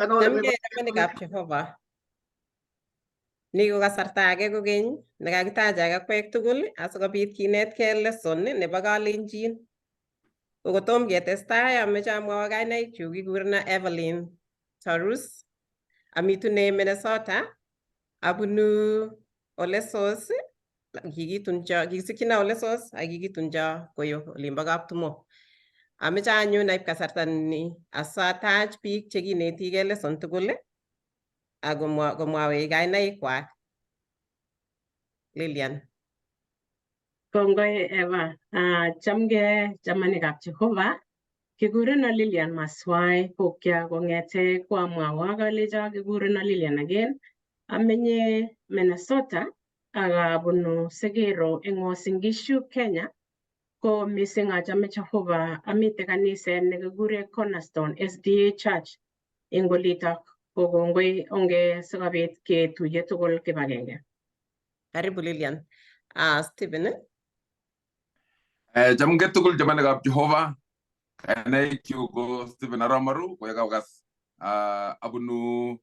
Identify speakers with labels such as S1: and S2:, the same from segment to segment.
S1: Chamgei chamanikab Jehova. Ni ko kasarta age kokeny nekakitachak akwek tugul asikobit kinetkei lesson nebo Kalenjin. Ko kotom ketestai ameche amwawa kainaikyuk kikurena Evelyn Tarus. Amitune Minnesota, abunu Olesos, kikituncho, kikisikchino Olesos ak kikituncho koyo olimbo Kaptumo. Ameche anyun aib kasarta ni asatach biik chekinetigei lesson tugul ak komwawech kainaikwak. Lilian.
S2: Kongoi Eva. Chamgei chamanikab Jehova. Kikureno Lilian Maswai Pokya kong'ete kwamwawa kalecho kikureno Lilian again. Amenye Minnesota ak abunu Segero eng Uasin Gishu, Kenya. Ko mising achame Jehova amite kaniset nekikure Cornerstone SDA Church eng olitok. Ko kongoi onge sikobit ketuiye tugul kibagenge.
S1: Karibu Lilian. Stephen.
S3: Chamgei tugul chamanikab Jehova. Kainaikyuk ko Stephen Aramaru ko yekakas abunu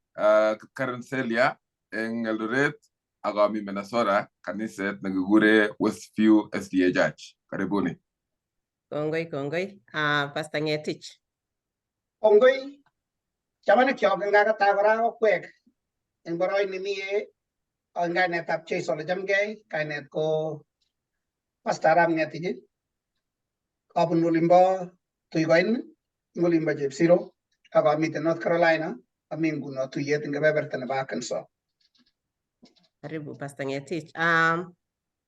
S3: Karen Celia eng Eldoret ak ami Minnesota kaniset nekikure Westview SDA Church. Karibuni.
S1: Kongoi kongoi. Pastor Ngetich.
S4: Kongoi chamanik kyok eng kakatai kora kokwek eng boroin nemie eng kainetab Jesu ole chamgei. Kainet ko Pastor Arap Ngetich. Abunu olimbo Tuikoin eng olimbo Chepsiro ak amiten North Carolina. Ami nguno tuyet eng kebeberta nebo Arkansas.
S1: Karibu Pastor Ngetich.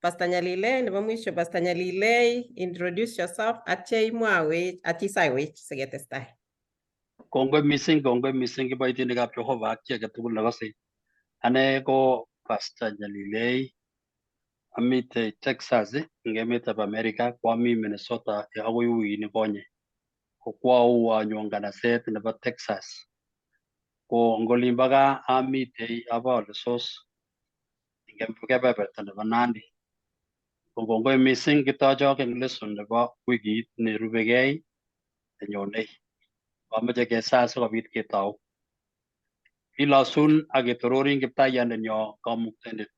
S1: Pastor Nyalilei nebo mwisho. Pastor Nyalilei, introduce yourself atya imwawech atya isaiwech siketestai.
S5: Kongoi mising, kongoi mising kiboitinikab Jehova ak chi age tugul nekose. Ane ko Pastor Nyalilei, amite Texas eng emetab America, kwami Minnesota akoi wikini konye. Ko kwau anyo nganaset nebo Texas. Ko eng olimbo gaa amitei abo Olesos eng kebeberta nebo Nandi. Ko kongoi mising kitochok eng lesson nebo wikit nerubekei nenyonei. Amoche kesaa sikobit ketou. Kilosun ak ketororin Kiptaiyandenyo Kamuktaindet.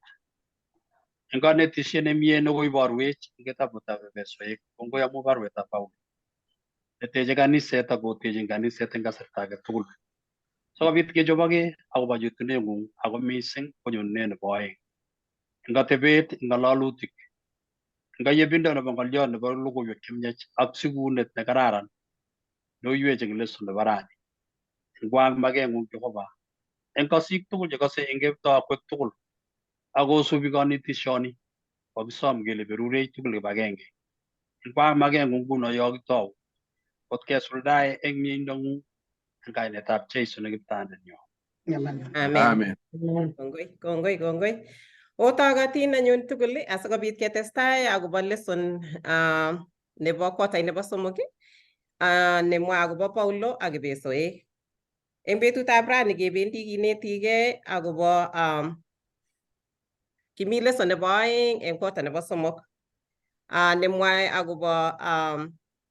S5: Eng konetisiet nemie nekoiborwech eng kitabutab Efesoek, kongoi amu baruetab Paulo. Neteche kaniset ak kotechin kaniset eng kasarta age tugul. Sikobit kechoboke akobo chutuneng'ung ako mising ko nyonunet nebo aeng. Eng atebet, eng ng'alalutik, eng kayebindo nebo ng'oliot nebo logoiwek chemiach ak sikunet nekararan neuywech eng lesson nebo rani. Ingwang makeng'ung Jehova eng kasik tugul chekose eng akwek tugul ak kosubi konetishoni kokisom kele berurech tugul kibagenge. Ingwang makeng'ung nguno yo kitou kot kesuldae eng miendong'ung eng kainetab Jesu ne Kiptayandenyo.
S4: Amen.
S1: Amen.
S3: Amen.
S1: Kongoi, kongoi, kongoi. Otokotin anyun tugul asikobit ketestai akobo lesson nebo quarter nebo somok nemwa akobo Paulo ak Epesoek. Eng betutab rani kebendi kinetigei akobo kimi lesson nebo aeng eng quarter nebo somok nemwae akobo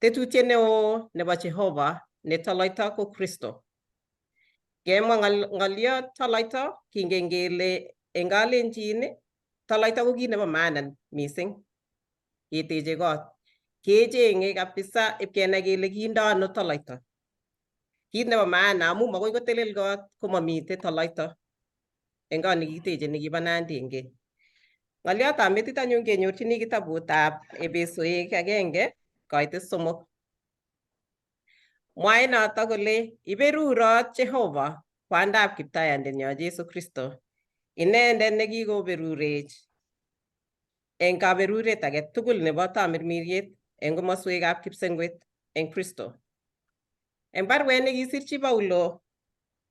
S1: tetutiet neo nebo Jehova netoloito ko Kristo. Kemwa ng'oliot toloito kingen kele eng Kalenjin toloito ko kit nebo maana mising keteche kot. Kechenge kabisa ipkenai kele kindo ano toloito. Kit nebo maana amu makoi kotelel kot komamite toloito eng kot nekikiteche nekibo Nandi eng keny. Ng'oliotab metit anyun kenyorchini kitabutab Epesoek 1 koitet 3. Mwae noto kole iberurot Jehova kwandab Kiptaiyandenyo Jesu Kristo inendet nekikoberurech eng kaberuret age tugul nebo tamirmiriet eng komoswekab kipsengwet eng Kristo. Eng baruet nekisirchi Paulo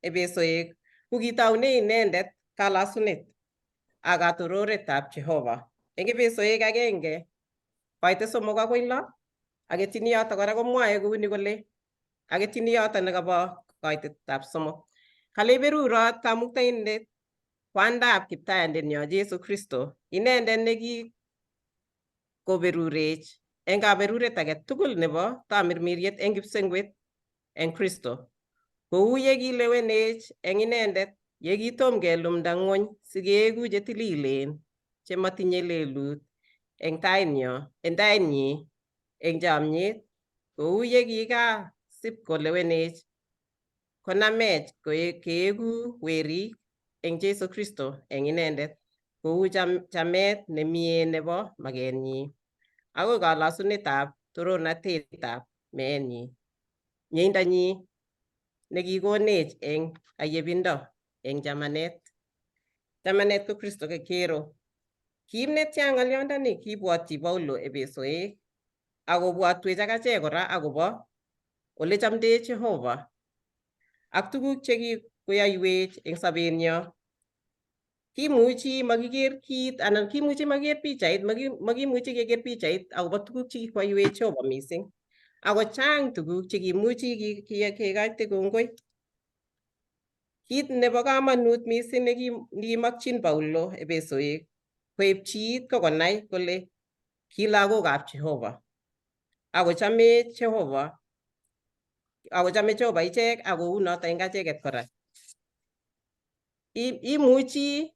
S1: Epesoek kokitoune inendet kalasunet ak katororetab Jehova. Eng Epesoek 1 koite 3 akoi 6 aketini yoto kora komwae kouni kole aketini yoto nekobo koitetab 3. Kale iberurot Kamuktaindet kwandab Kiptaiyandenyo Jesu Kristo inendet nekikoberurech eng kaberuret age tugul nebo tamirmiriet eng kipsengwet eng Kristo. Kou ye kilewenech eng inendet ye kitom kelumda ng'wony sikeeku che tililen chematinye lelut eng tainyo eng tainyi eng chomyet kou ye kikasip kolewenech konamech keeku werik eng Jesu Kristo eng inendet kou chamet nemie nebo makenyi akoi kalosunetab torornatetab meenyi mieindonyi nekikonech eng ayebindo eng chamanet. Chamanet ko Kristo kero. Kim netya ng'olyondoni kibwotyi Paulo Epesoek akobwotwech ak achek kora akobo ole chamdech Jehova ak tuguk chekikoyoiwech eng sobenyo. Kimuchi makiker kit anan kimuchi makiker pichait, makimuchi keker pichait akobo tuguk chekikoyoiwech Jehova mising. Ako chang tuguk chekimuchi kekoite kongoi. Kit nebo kamanut mising nekimokchin Paulo Epesoek koepchi it ko konai kole ki lagokab Jehova ako chame Jehova ako chame Jehova ichek ako unoto eng acheket kora. Imuchi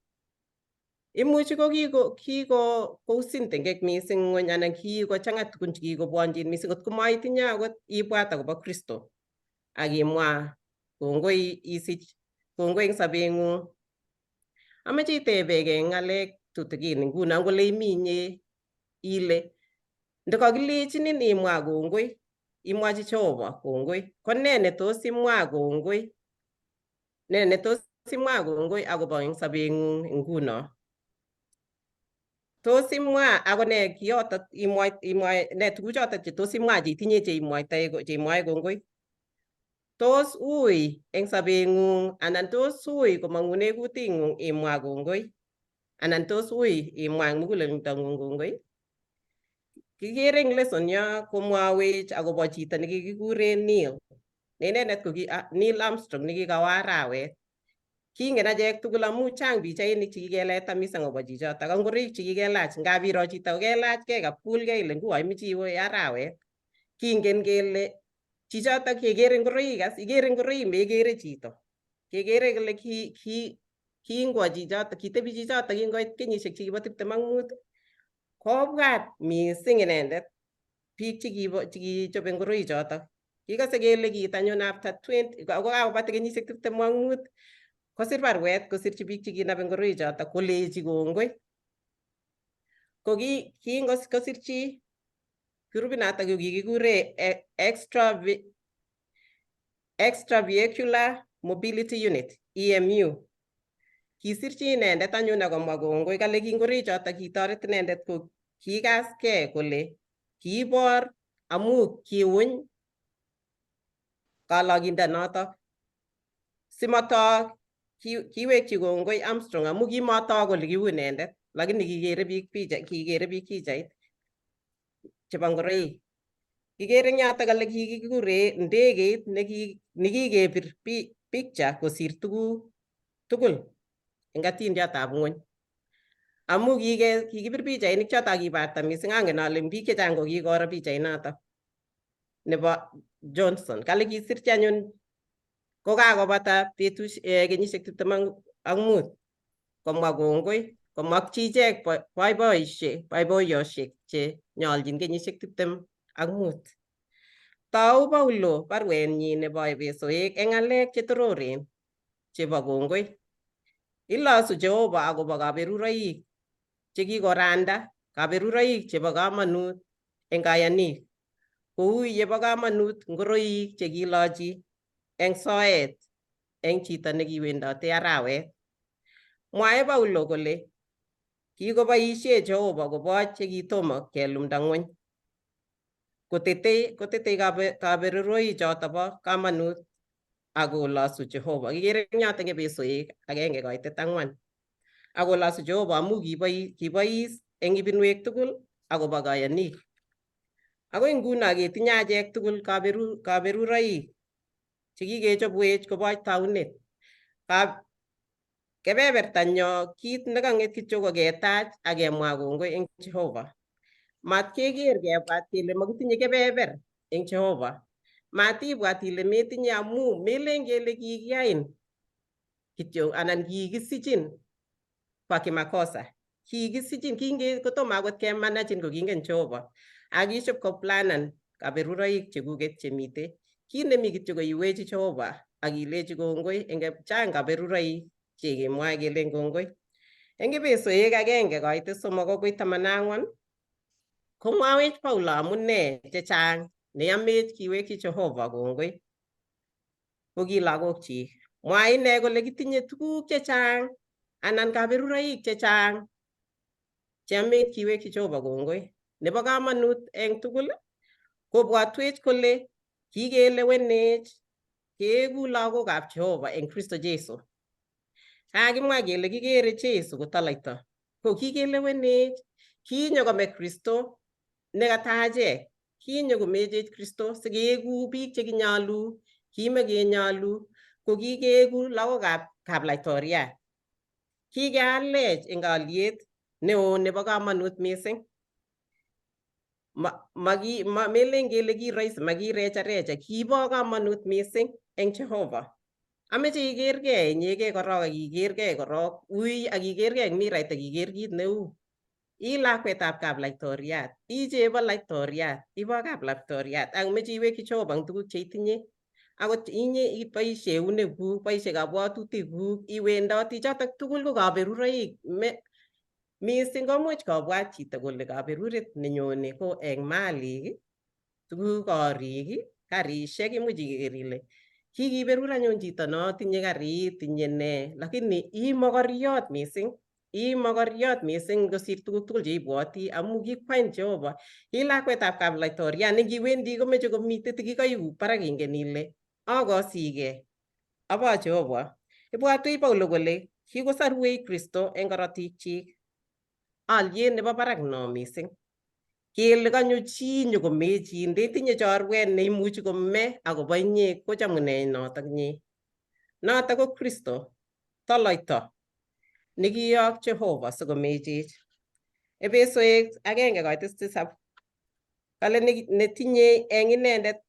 S1: imuchi ko kiko kousin tengek mising ng'weny anan kikochang'a tugun chekikobwonjin mising kotko maitinye akot ibwat akobo Kristo ak imwa kongoi isich kongoi eng sobeng'ung. Ameche itebekei ng'alek tutikin nguno kole imi inye ile ndikakilechinin imwa kongoi imwachi Jehova kongoi ko nee netos imwa kongoi ne netos imwa kongoi akobo eng sobeng'ung nguno. Tos imwa ako ne kiyoto imwa imwa ne tuguchoto che tos imwa cheitinye cheimwoitoi cheimwoe kongoi. Tos ui eng sobeng'ung anan tos ui komang'une kuting'ung imwa kongoi anan tos ui imwa eng muguleldong'ung kongoi. Kikere eng lesson yo komwawech akobo chito nekikikure Neil. Ne inendet ko ki Neil Armstrong nekikawa arawet. Kingen achek tugul amu chang pichainik chekikeleta mising akobo chichotok ak ngoroik chekikelach. Ngap iro chito kokelachkei kakulgei ile nguo imeche iwe arawet. Kingen kele chichotok kekere ngoroik as ikere ngoroik mekere chito. Kekere kele ki kingwo chichotok kitebi chichotok kingoit kenyisiek chekibo 25 kobwat mising inendet biik chekichobe ngoroik chotok. Kikose kele kiit anyun after 20 kokakobata kenyisiek 25 kosir barwet kosirchi biik chekinobe ngoroik chotok kolechi kongoi. Ko kingosirchi grupit notok kikikure Extravehicular Mobility Unit EMU. Kisirchi inendet anyun akomwa kongoi kale ki ngoroik chotok kitoret inendet ko kiikaskei kole kiibor amu kiuny kalokindonotok. Simotok kiwekchi kongoi Armstrong amu kimotok kole kiu inendet lakini kikere biik picha kikere biik pichait chebo ngoroik. Kikere eng yotok kole kikikure ndegeit nekikebir picture kosir tuguk tugul eng atindiotab ng'wony. Amu kikibir pichainik chotok akibarta mising angen ale biik chechang ko kikoro pichainotok nebo Johnson. Kale kisirchi anyun kokakobata betusiek kenyisiek 25 komwa kongoi komokchi ichek boiboiyosiek che nyoljin kenyisiek 25. Tou Paulo barwenyi nebo Epesoek eng ng'alek chetororen chebo kongoi. Ilosu Jehova akobo kaberuroik chekikoranda, kaberuroik chebo kamanut eng kayanik, kou yebo kamanut ngoroik chekilochi eng soet eng chito nekiwendote arawet. Mwae Paulo kole kikoboisie Jehova koboch chekitomo kelumda ng'wony. Kotetei kaberuroik choto bo kamanut akolosu Jehova. Kikere eng yotok Epesoek 1:4. Akolosu Jehova amu kibois eng ibinwek tugul akobo kayanik. Akoi nguno ketinye achek tugul kaberuroik chekikechobwech koboch taunet. Kebebertanyo kit nekang'et kityo ko ketach ak kemwa kongoi eng Jehova. Mat keker kebwat kele makitinye kebeber eng Jehova. Matibwat ile metinye amu melen kele kikiyain kityo anan kikisichin kwa kimakosa. Kikisichin kinge kotomo akot kemanachin ko kingen Jehova. Ak kishop koplanan kaberuroik chekuket chemite. Kit nemi kityo ko iwechi Jehova ak ilechi kongoi eng chang kaberuroik chekemwoe kelen kongoi. Eng Epesoek 1:3-14 komwawech Paulo amune chechang neyamech kiwekyi Jehova kongoi ko ki lagokchik. Mwae ine kole kitinye tuguk chechang anan kaberuroik chechang cheyamech kiwekyi Jehova kongoi. Nebo kamanut eng tugul kobwatwech kole kikelewenech keeku lagokab Jehova eng Kristo Jesu. Kakimwa kele kikere Jesu kotoloito. Ko kikelewenech, kinyo kome Kristo nekata achek. Kinyo komechech Kristo sikeeku biik chekinyalu, kimekenyalu, ko kikeeku lagokab kaplaitoriat. Kikealech eng aliet neo nebo kamanut mising. Melen kele ki rahisi, makirecharecha, kibo kamanut mising eng Jehova. Ameche ikergei inyegei korok ak ikergei korok ui ak ikergei eng mirait ak iker kit neu. I lakwetab kaplaitoriat, i chebo laitoriat, ibo kaplaitoriat ak meche iwekyi Jehova eng tuguk cheitinye. Akot inye iboisie eunekuk, boisie kabwatutikuk, iwendoti, chotok tugul ko kaberuroik. Mising komuch kobwat chito kole kaberuret nenyone ko eng malik, tuguk korik, karishek, imuch iker ile kikiberur anyun chito no tinye karit, tinye ne, lakini ii mokoriot mising, ii mokoriot mising kosir tuguk tugul cheibwoti amu kikwany Jehova. Ii lakwetab kaplaitoriat nengiwendi komeche komitei tikikoikuk barak ingen ile akosigei abo Jehova. Ibwatwech Paulo kole kikosorwech Kristo eng korotikchik. Alyet nebo barak no mising. Kele kanyo chi nyokomechin, ndetinye chorwet neimuchi kome akobo inye kochamunee notok inye. Notok ko Kristo, toloito nekiyok Jehova sikomechech. Epesoek 1:7 kale netinye eng inendet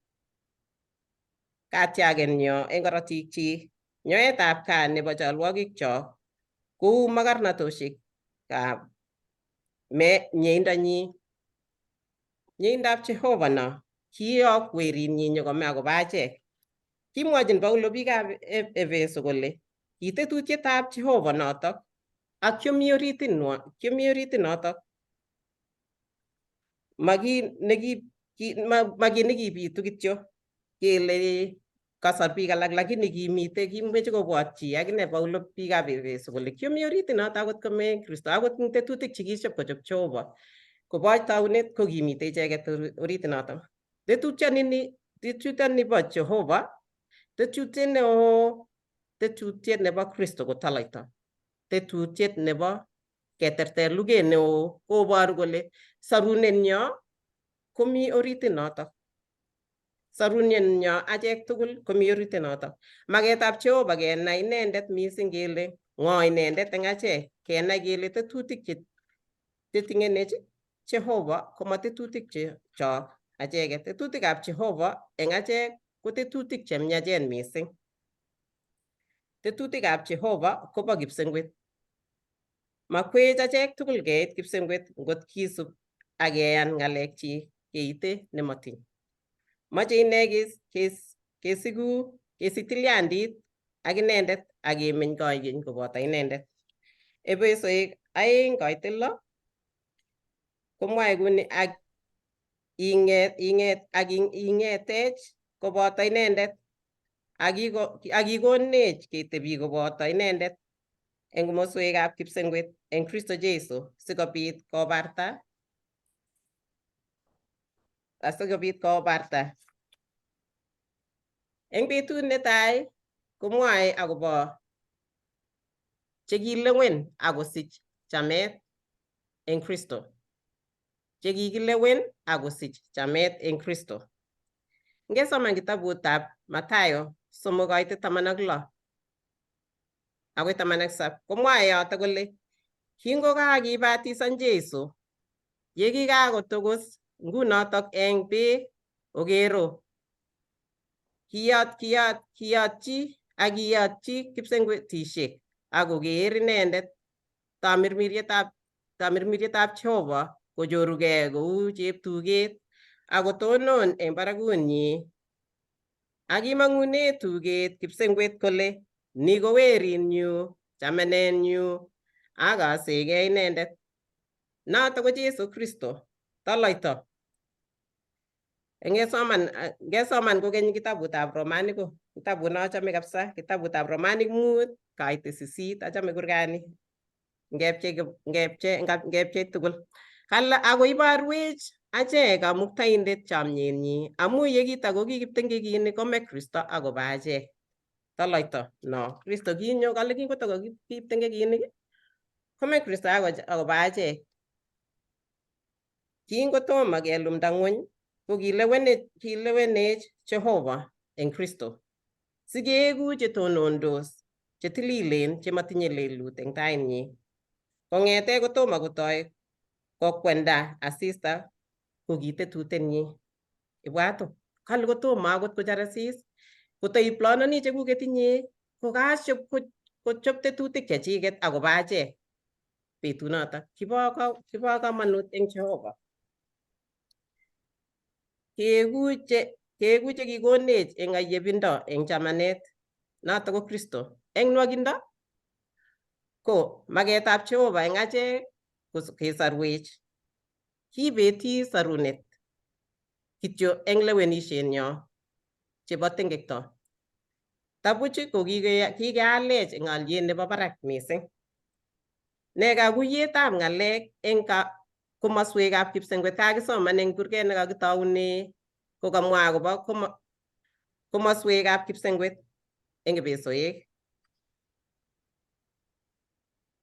S1: katyagenyo eng korotikchik, nyoetab kat nebo cholwokikchok kou makarnatoshekab mieindonyi. Mieindab Jehova no kiyok werinyi nyokome akobo achek. Kimwochin Paulo biikab Efeso kole kitetutietab Jehova notok ak kiomi oritit notok. Maki nekibitu kityo kele kasor biik alak lakini kimite kimeche kobwat chi akine Paulo biikab Efeso kole kiomi oritit noto akot kome Kristo akot eng tetutik chekishop kochop Jehova koboch taunet ko kimite icheket oritit noto. Tetutioni bo Jehova, tetutiet neo, tetutiet nebo Kristo kotoloito, tetutiet nebo keterter luget neo koboru kole sorunenyo komi oritit notok. Sorunenyo achek tugul komi oritit notok. Maketab Jehova kenai inendet mising kele ng'o inendet eng achek, kenai kele tetutik chetingenech Jehova koma tetutik chechok acheket. Tetutikab Jehova eng achek ko tetutik chemyachen mising. Tetutikab Jehova kobo kipsengwet. Makwech achek tugul keit kipsengwet ngot kisub ak keyan ng'alekchik keite nemotiny. Moche ine kesiku kesich tilyandit ak inendet ak kemeny koikeny koboto inendet. Epesoek 2:6 komwae kuni ak ing'et ak ing'etech koboto inendet ak kikonech ketebi koboto inendet eng komoswekab kipsengwet eng Kristo Jesu sikobit kobarta Eng betut netai komwae akobo chekilewen akosich chamet eng Kristo. Chekikilewen akosich chamet eng Kristo. Ngesoman kitabutab Mathayo 3:16 akoi 17 komwae yoto kole kingokakibatisan Jesu yekikakotokos ngunotok eng beek okero Kiyat kiyat kiyatchi ak kiyatchi kipsengwetishek ak koker inendet tamirmirietab Jehova kochorugei kou cheptuget ak kotonon eng barakunyi. Ak kimang'une tuget kipsengwet kole ni ko werinyu, chamenenyu, akasegei inendet. Noto ko Jesu Kristo, toloito. Ngesoman kokeny kitabutab Romanik ko kitabut nochome kabisa, kitabutab Romanik 5:8, achome kurgani. Ngepchei tugul. Kale ako iborwech achek Kamuktaindet chomyenyi amu ye kitakoki kiptengekinik kome Kristo akobo achek. Toloito no Kristo kinyo kale kingotokoki kiptengekinik kome Kristo akobo achek. Kingotomo kelumda ng'wony ko kilewenech Jehova eng Kristo sikeeku chetonondos chetililen chematinye lelut eng tainyi. Kong'ete kotomo kotoi kokwenda asista ko kitetutenyi. Ibwat kale kotomo akot kochar asis kotoiplanoni chekuket inye kokashop kochop tetutik chechiket akobo achek betunoto kibo kamanut eng Jehova. Keeku che kikonech eng ayebindo eng chamanet noto ko Kristo. Eng nwokindo ko maketab Jehova eng achek kesarwech. Kibeti sarunet kityo eng lewenishenyo chebo tengekto. Tabuch ko kikealech eng aliet nebo barak mising. Ne kakuyetab ng'alek eng komoswekab kipsengwet kakisoman eng kurget nekakitoune kokamwa akobo komoswekab kipsengwet eng Epesoek.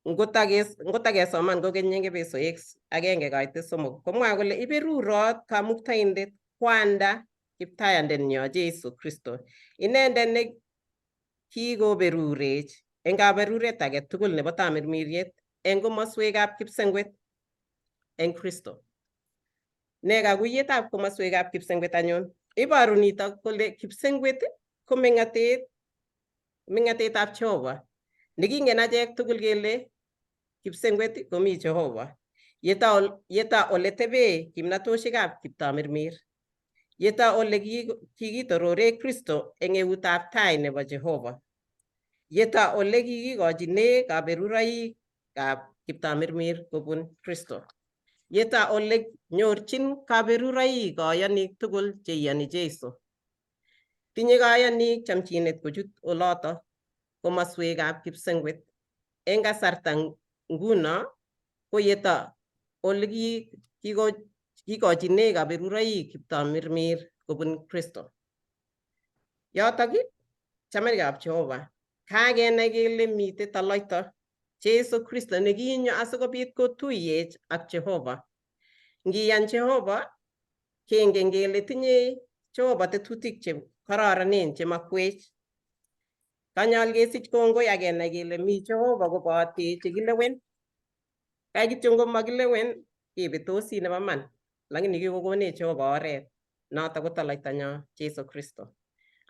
S1: Ngotakesoman kokeny eng Epesoek 1:3 komwa kole iberurot Kamuktaindet kwanda Kiptayandenyo Jesu Kristo inendet ne kikoberurech eng kaberuret age tugul nebo tamirmiriet eng komoswekab kipsengwet eng Kristo. Ne kakuyetab komoswekab kipsengwet anyun? Iboru nitok kole kipsengwet ko meng'atetab Jehova. Nekingen achek tugul kele kipsengwet komi Jehova. Yeta ole tebe kimnatoshekab kiptamirmir. Yeta ole kikitorore Kristo eng eutab tai nebo Jehova. Yeta ole kikikochine kaberuroikab kiptamirmir kobun Kristo. Yeta ole nyorchin kaberuroik kayanik tugul cheiyoni Jesu. Tinye kayanik chamchinet kochut oloto komoswekab kipsengwet. Eng kasarta nguno ko yeta ole kikochine kaberuroik kiptamirmir kobun Kristo. Yotok chamanikab Jehova kakenai kele mitei toloito Jesu Kristo nekinyo asikobit kotuyech ak Jehova. Ngiyan Jehova kengen kele tinye Jehova tetutik che kororonen chemakwech. Kanyol kesich kongoi ak kenai kele mi Jehova kobotech chekilewen. Kai kityo ngomakilewen kebetosi nebo man, lakini kikokonech Jehova oret noto ko toloitonyo Jesu Kristo.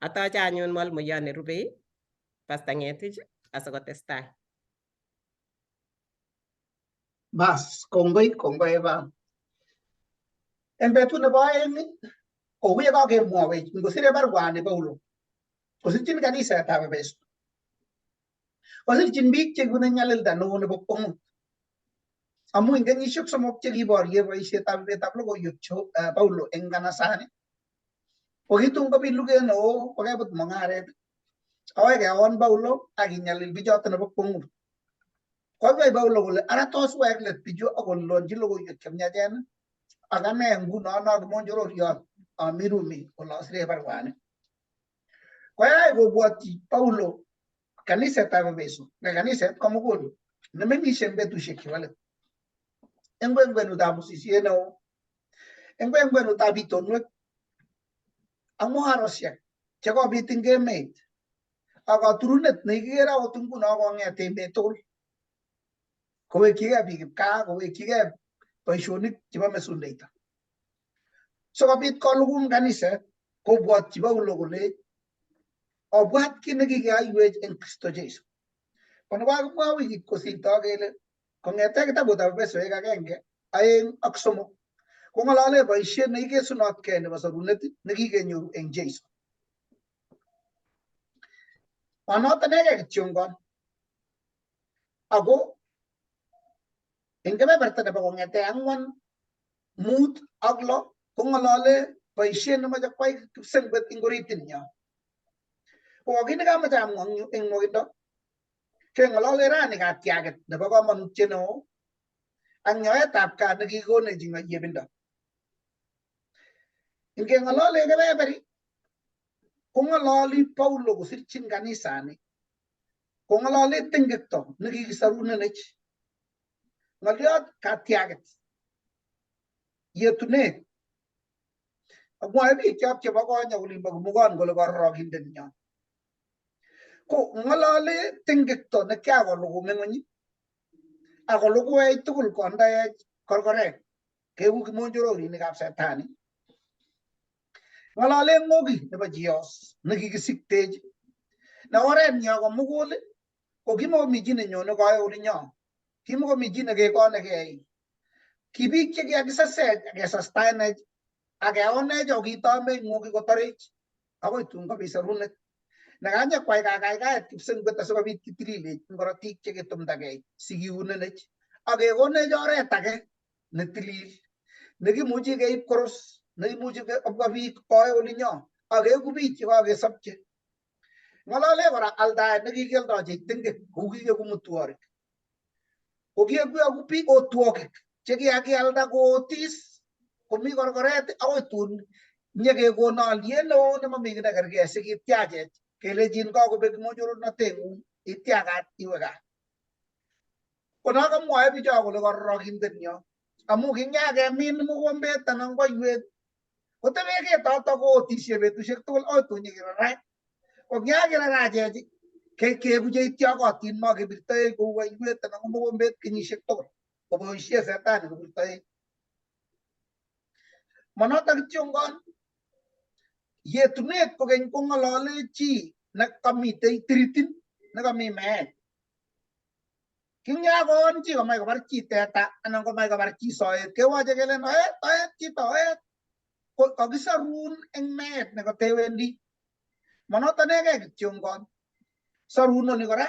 S1: Atoche anyun mwalimuyon nerubei Pastor Ngetich asikotestai.
S4: Bas, kongoi, kongoi Eva. En betut nebo aeng kou ye kakemwowech ngosire baruani Paulo kosirchin kanisetab Efeso. Kosirchin biik chekibune nyalilda neo nebo kwong'ut. Amu eng kenyisiek 3 chekiborie boisietab ibetab logoiwek Paulo eng kanasani ko kitun kobit luget neo kokebut mung'aret akoi keon Paulo ak kinyalil bichoto nebo kwong'ut. Koiwei Paulo kole ara tos wek let bichu akolonchi logoiwek chemiachen ak ane nguno nokimonjororiot ami Rumi ole asire baruani. Koyai kobwotyi Paulo kanisetab Efeso ne kaniset komugul nemeng'isie eng betusiek chebo let. Eng kwenkwenutab usisiet neo, eng kwenkwenutab itonwek ak mung'arosiek chekobit eng emet ak katurunet nekikere akot nguno kong'et emet tugul kowekchigei biik kipkaa kowekchigei boisionik chebo mesundeito. Sikobit kolugum kaniset kobwotyi Paulo kole Obwat kit nekikeyoiwech en Kristo Jesu. Kono kakimwa wikit kosirto kele kong'ete kitabutab Efesoek 1, 2 ak 3 kong'olole boisiet nekikesunotkei nebo sorunet nekikenyoru en Jesu. Manoton inegei kityongon ako en kebeberta nebo kong'ete 4, 5 ak 6 kong'olole boisiet nemoche kwai kipsengwet eng oritinyo. Ko kit nekamoche amwa eng yu eng nwokindo keng'olole rani katyaget nebo komonutiet neo ak nyoetab kat nekikonech eng ayebindo. Ingeng'olole kebeberi kong'ololi Paulo kosirchin kanisani kong'olole tengekto nekikisorunenech ng'oliot katyaget yetunet ak mwoe biik chok chebo Konya olimbo Kimugon kole kororokindenyon ko ng'olole tengekto nekiakoluku ng'weny akolukuech tugul kondeech korkoret keku kimonjororinikab setani. Ng'olole ng'oki nebo Chios nekikisiktech ne oret nyo komugul ko kimokomi chi nenyone koe olinyo, kimokomi chi nekekonekei, ki biik chekikakisesech akesastaenech akeonech ako kitomech ng'oki kotorech akoi tun kobit sorunet nekanye kwai kakaikaet kipsengwet asikobit kitililech eng korotik chekitumdakei sikiunenech ak kekonech oret age netilil nekimuchi keib koros neimuchi kobwa biik koe olinyo ak keeku biik chekakesopche. Ng'olole kora aldaet nekikioldochech tengek kou kikeku mutworik ko kieku biik otwogik chekikakialda kootis komi korkoret akoi tun nyekekon oliet neo nemomi kiy nekerkei sikityachech kelechin kakobek monjorornoteng'ung ityakat iwe gaa. Ko nokomwoe bicho kole kororokindenyo amu kinyakemin mokombet anan koiwet kotebe ketoto kootisie betusiek tugul akoi tun nyekirarach. Ko kiakirarachech keku cheityokotin makebirtoech kou aiwet anan ko mokombet kenyisiek tugul koboisie setani kobirtoech. Monotok kityongon yetunet kokeny kong'olole chi nekamitei tiritin nekami meet. Kinyakoon chi komach kobar chi teta anan komach kobar chi soet kewoche kelen oet oet chito oet ko kakisorun eng meet nekotewendi. Monoto inegei kityongon. Sorunoni kora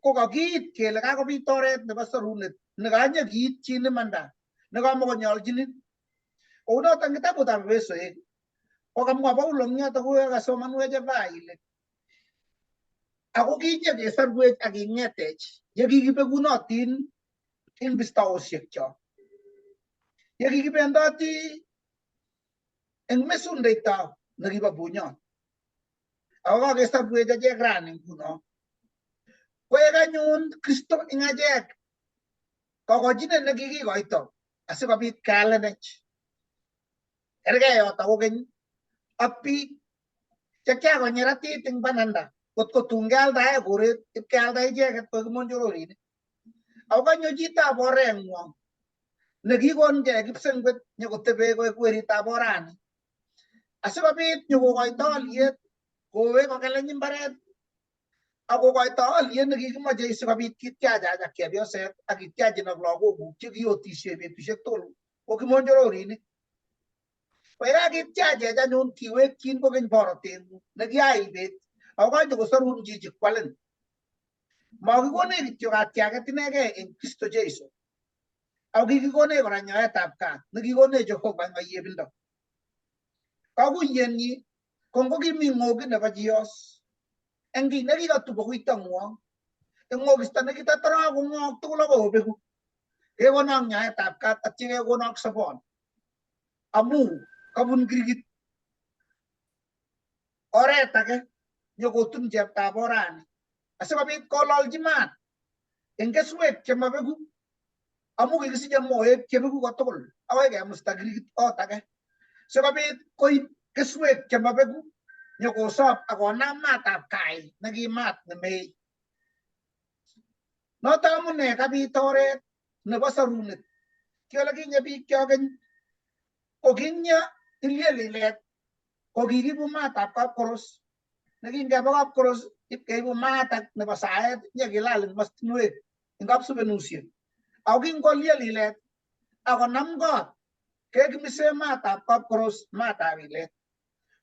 S4: ko kakiit kele kakobit oret nebo sorunet nekanye kiitchin imanda nekamokonyolchinin. Kounoton kitabutab Efesoek ko kamwa Paulo eng yoto kou kasomanwech Eva ile ako kinye kesorwech ak kingetech yekikibekunotin eng bistaosiekchok yekikibendoti eng mesundeito nekibo bunyot ako kakesorwech achek rani nguno koek anyun Kristo eng achek kokochinet nekikikoito asikobit kealenech. Kerkei yoto kokeny ak biik chekiakonyeratit eng bananda kot ko tun kealdae koret ipkealda icheket koek kimonjororinik. Ako kanyo chitab oreng'wong nekikonkei kipsengwet nyokotebe koek weritab orani asikobit nyokokoito oliet kowe kokeleny imbaret akokoito oliet nekikimoche sikobit kityachach ak chepyoset ak kityachin ak lagokuk chekiotisie betusiek tugul ko kimonjororinik. Ko yekakityachech anyun kiwekchin kokeny boroteng'ung nekiaibet ako kanyo kosorun chichi kwalin. Makikonech kityo katyaget inegei eng Kristo Jesu ako kikikonech kora nyoetab kat nekikonech Jehova eng ayebindo. Kakuyenyi ko ngokimi ng'oki nebo Chios eng kiy nekikatup okuitong'wong eng ng'okisto nekitatoro kong'ok tugul akoi obeku kekonok nyoetab kat atya kekonok sobon amu kabun kirkit oret age nyokotun cheptab orani asikobit kololchi maat eng keswek chemabeku amu kikisiche moek chebeku kotugul akoi kemusta kirkit ot age sikobit koib keswek chemabeku nyokosob akonam maatab kai neki maat nemei. Noto amune kabit oret nebo sorunet. Kiole kinye biik chok keny ko kinya ilyelilet ko kikibu maatab kapkoros Nekingeba kapkoros ipkeibu maat ak nebo saet nyekilal eng mastinwek eng kapsubenusiek. Ako kingolye lilet akonam kot kekimise maatab kapkoros maatab ilet.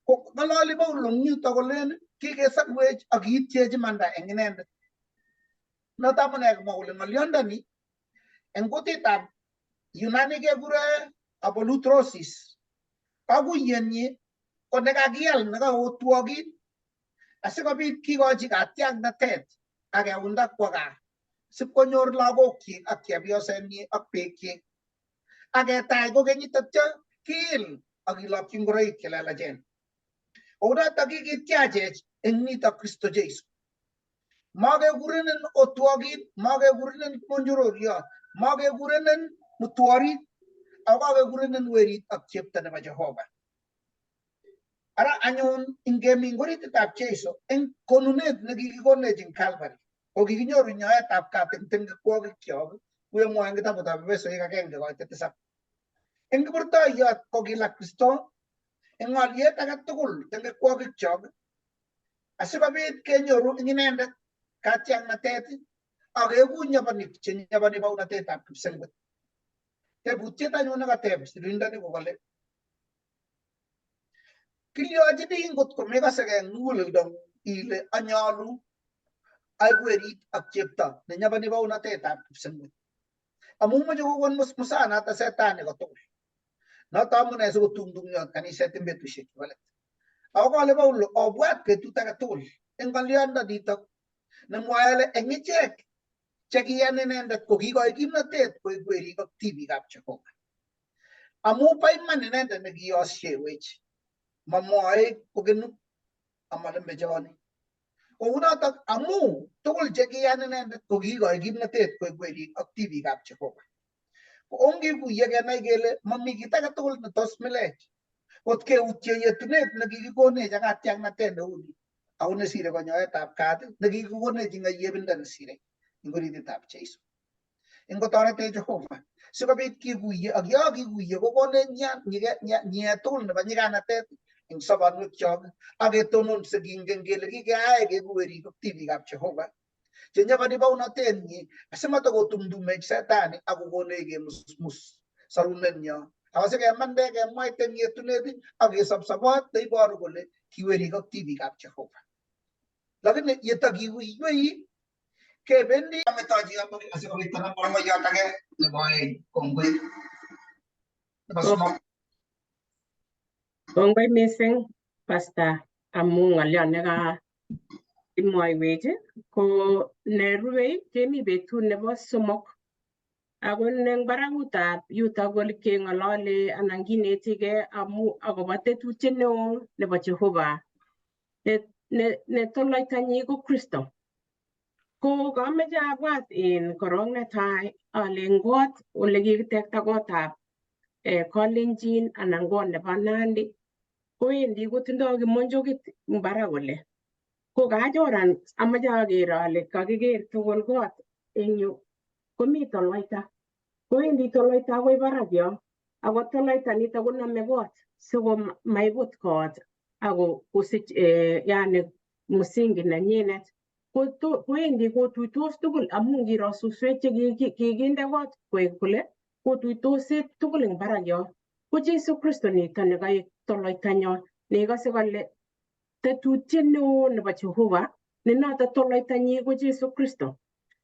S4: Ko ng'ololi Paulo eng yuto kolen kikesorwech ak kiityech imanda eng inendet. Noto amune kamwa kole ng'olyondoni eng kutitab Yunani kekure apolutrosis. Kakuyenyi ko nekakial nekaotwokin asikobit kikochi katiaknatet ak keunda kwo gaa sipkonyor lagokyik ak chepyosenyi ak bikyik. Ak ketach kokeny tatyo kiil ak kilokyi ngoroik chelelachen. Kounotok kikityachech eng nitok Kristo Jesu. Makekurenen otwokin, makekurenen kimonjororiot, makekurenen mutworit, ako kakekurenen werit ak chepto nebo Jehova. Ara anyun ingemi eng orititab Jesu eng konunet nekikikonech eng Calvary ko kikinyoru nyoetab kat eng tengekwokikyok kuyemwoe eng kitabutab Efesoik 1:7. Eng kiburtoiyot ko kila Kristo eng alyet age tugul tengekwokikyok asikobit kenyoru eng inendet katiaknatet ak keku nyobonik che nyoboni baunatetab kipsengwet. Tebutiet anyun nekateb sirindoni ko kole kilyochini ngot komekasegei eng muguleldongung ile anyolu aek werit ak chepto nenyoboni baunatetab kipsengwet. Amu moche kokon musmusanato setani kotugul. Noto amune sikotumtumyot kaniset eng betusiek chebo let. Ako kale Paulo obwat betut age tugul eng ng'oliondo nitok nemwoe ale eng ichek chekiyan inendet ko kikoi kimnatet koek werik ak tibikab Jehova. Amu bo iman inendet nekiyosyewech, mamwoe kokenu amalembechoni. Kounotok amu tugul chekiyan inendet ko kiikoi kimnatet koek werik ak tibikab Jehova. Ko ongikuye kenai kele mami kit age tugul netos milech. Kot keutye yetunet nekikikonech ak katiaknatet neu ni ako nesire konyoetab kat nekikikonech eng ayebindo nesire eng orititab Jesu. Ingotoretech Jehova sikobit kikuye ak yo kikuye kokonech nyiet tugul nebo nyikanatet eng sobonwekyok ak ketononse kingen kele kikeae keku werik ak tibikab Jehova chenyokoni baunatenyi asimatakotumtumech setani ak kokonech kemusmus sorunenyo ako sikemande kemwaite eng yetunet ak kesob sobot neiboru kole kiwerik ak tibikab Jehova. Lakini yetakikuiywei kebendi ametochi asikobit konam bormoyot age nebo oeng. Kongoi. Nebo somok.
S2: Kongoi mising Pastor amu ng'oliot neka imwoiwech ko nerubei kemi betut nebo somok ako eng barakutab yutok kole keng'olole anan kinetigei amu akobo tetutiet neo nebo Jehova ne toloitanyi ko Kristo. Ko kameche abwat en korong netai ale eng kot ole kikitekta kotab Kalenjin anan kot nebo Nandi kowendi kotindoi kimonjokit eng barak kole ko kachoran amache aker ale kakiker tugul kot eng yu komi toloita kowendi toloita akoi barak yo ako toloita nito konome kot sikomaibut kot ako kosich yani msingi nenyinet kowendi kotuitos tugul amu ngiro suswek che kikinde kot koek kole kotuitos tugul eng barak yo ko Jesu Kristo nito nekaek toloitanyon neikose kole tetutiet neo nebo Jehova ne noto toloitanyi ko Jesu Kristo.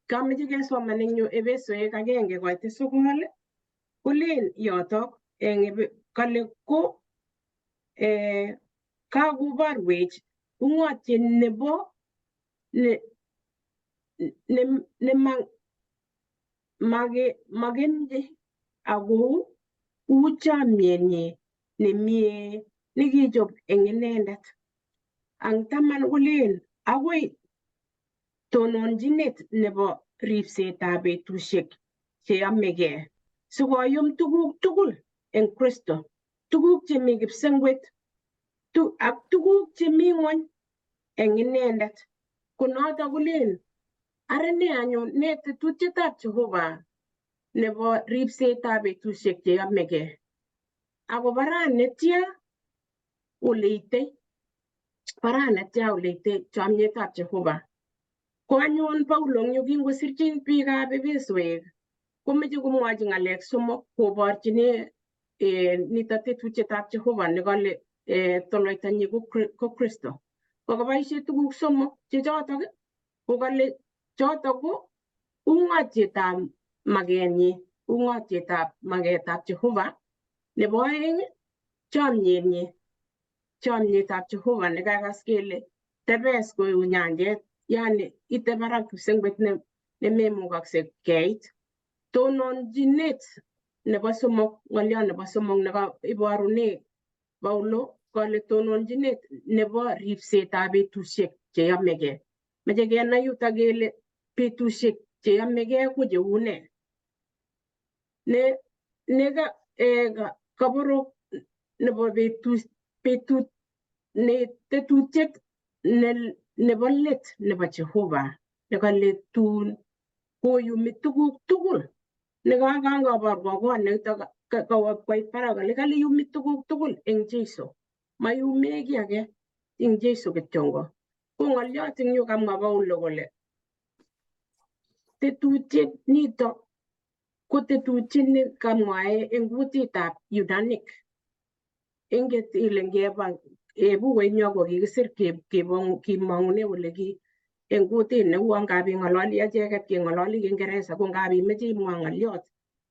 S2: Kameche kesoman eng yu Efesoek 1:9 kolen yotok eng kale ko kakoborwech ung'otiet nebo ne makenyi ako u chamyenyi nemie nekichob eng inendet. Ang taman kolen akoi tononjinet nebo ripsetab betusiek cheyomegei sikoyum tuguk tugul eng Kristo, tuguk chemi kipsengwet ak tuguk chemi ng'wony eng inendet. Ko noto kolen are ne anyun ne tetutietab Jehova nebo ripsetab betusiek cheyomegei akobo ra netya oleitei. Baraa netya oleite chomyetab Jehova. Ko anyun Paulo eng yu kingosirchin biikab Efesoek komeche komwochi ng'alek somok koborchini nito tetutietab Jehova nekale toloitanyi ko Kristo. Ko kaboisie tuguk somok che chotok ko kale chotok ko ung'otietab makenyi, ung'otietab maketab Jehova. Nebo oeng chomyenyi, chomyetab Jehova nekakas kele tebes kou nyanjet, yani ite barak kipsengwet nememukakse keit. Tononjinet nebo somok, ng'oliot nebo somok neka iborune Paulo kole tononjinet nebo ripsetab betusiek cheyomegei. Meche kenai yutok kele betusiek cheyomegei ko cheu nee. Ne neka kaborok nebo betut ne tetutiet nebo let nebo Jehova nekale tun koyumi tuguk tugul nekakangoborwo kot nitok kawo koit barak kole kale yumi tuguk tugul eng Jesu, mayume kiy age eng Jesu kityongo. Ko ng'oliot eng yu kamwa Paulo kole tetutiet nito ko tetutiet nekamwae eng kutitab Yunanic. Inget ile ngeba bukuinyo ko kikisir kimong'une kole ki eng kutit neuo ngap ing'ololi acheket keng'ololi Kiingereza ko ngap imeche imwa ng'oliot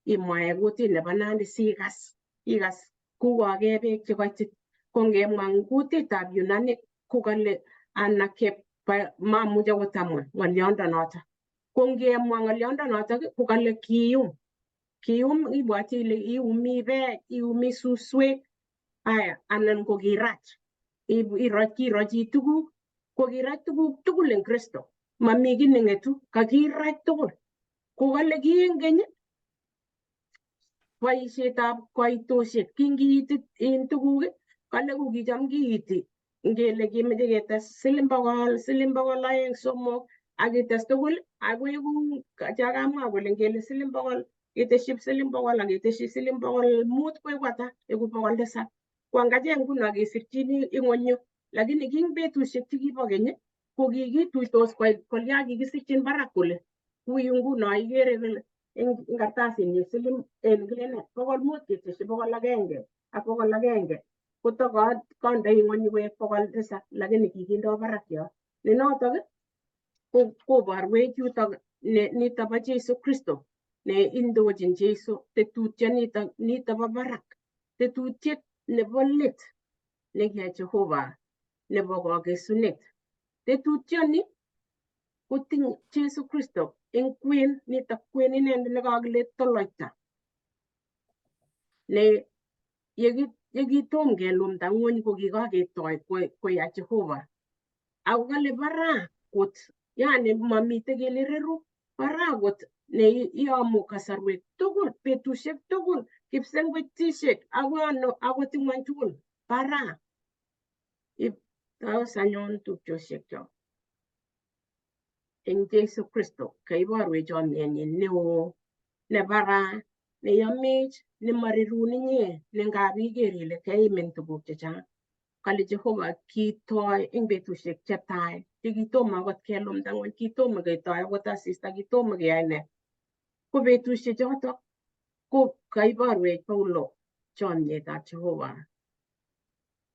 S2: imwae kutit nebo Nandi sikas ikas kuwake beek chekoitit. Ko ngemwa eng kutitab Yunanic ko kale mamuche akot amwa ng'oliondonoto. Ko ngemwa ng'oliondonoto ko kale kiyum. Kiyum ibwoti ile iumi beek, iumi suswek, aya anan ko kirach. Kirochi tuguk, ko kirach tuguk tugul eng Kristo. Mami kiy neng'etu, kakirach tugul. Ko kale ki eng keny boisietab koitosiek kingiiti in tuguk kale ko kicham kiiti ngele kimeche ketes siling 100, siling 200, 3 ak ites tugul akoeku chakamwa kole ngele siling 100 ketesyi siling 100 ak ketesyi siling 500 koeku ata? Eku 700. Ko angachek nguno kesirchini ing'ony yu, lakini king betusiek chekibo keny ko kikituitos kolya kikisirchin barak kole kuyu nguno ikere kole eng kartasinyu siling en kilene 500 ketesyi 100 ak 100 kotokondoi ng'ony koek 700 lakini kikindo barak yo. Ne notok koborwech yutok nito bo Jesu Kristo ne indochin Jesu tetutiet nito bo barak, tetutiet nebo let nekiyai Jehova nebo kokesunet. Tetutioni kotinye Jesu Kristo eng kwen nitok kwen inendet nekakile toloita ne yekitom kelumda ng'wony ko kikaketoi koya Jehova. Ako kale baraa kot, yani mamite kele reru, baraa kot ne iyomu kasarwek tugul, betusiek tugul, kipsengwetisiek akoi ano akot ing'wony tugul, baraa. Tos anyun tupchosiek chok eng Jesu Kristo kaiborwech chomyenyin neo nebaraa neyomech nemarerun inye nengap iker ile keimin tuguk chechang. Kale Jehova kitoi eng betusiek chetai chekitomo akot kelumda ng'wony, kitomo ketoi akot asista, kitomo keyai ne. Ko betusiek chotok ko kaiborwech Paulo chomyetab Jehova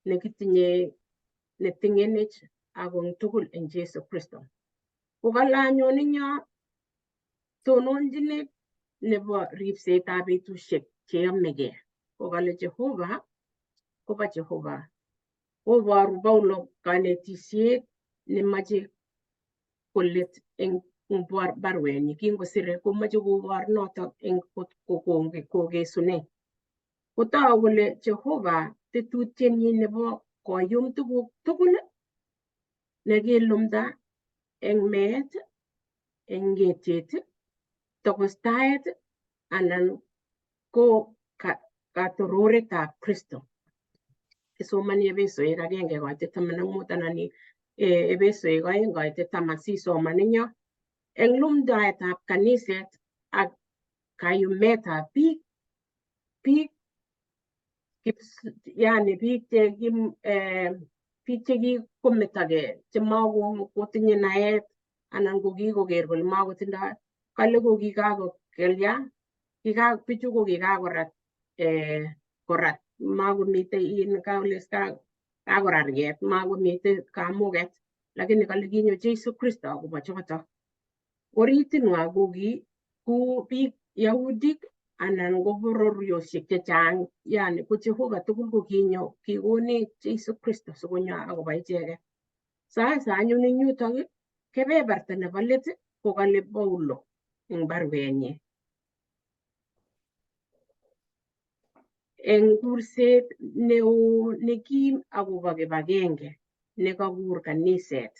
S2: nekitinye netingenech ako tugul eng Jesu Kristo. Ko kale anyun eng yo tononjinet nebo ripsetab betusiek cheyomegei. Ko kale Jehova kobo Jehova. Koboru Paulo kanetisiet nemache kolet eng barwenyi kingosire komoche kobor notok eng kokesune. Kotou kole Jehova tetutienyi nebo koyum tuguk tugul nekilumda eng meet, eng ng'etiet, tokostaet anan ko katororetab Kristo. Isomoni Efesoek 1:15 anan Efesoek 2:10 sisoman eng yo. Eng lumdaetab kaniset ak kayumetab biik yani biik che Biik chekikometokee chemakotinye naet anan ko kikoker kole makotindoi kale ko kikakokelya bichu ko kikakorat korat makomitei in kakorarget makomitei kamuget lakini kale kinyo Jesu Kristo akobo choto oritinwa ko ki ku biik Yahudik anan ko bororiosiek chechang yani ko Jehova tugul ko kinyo kikonech Jesu Kristo sikonyo akobo icheket. Sasa anyun eng yutok kebeberta nebo let ko kale Paulo eng baruenyi eng kurset neo nekim akobo kibagenge nekakur kaniset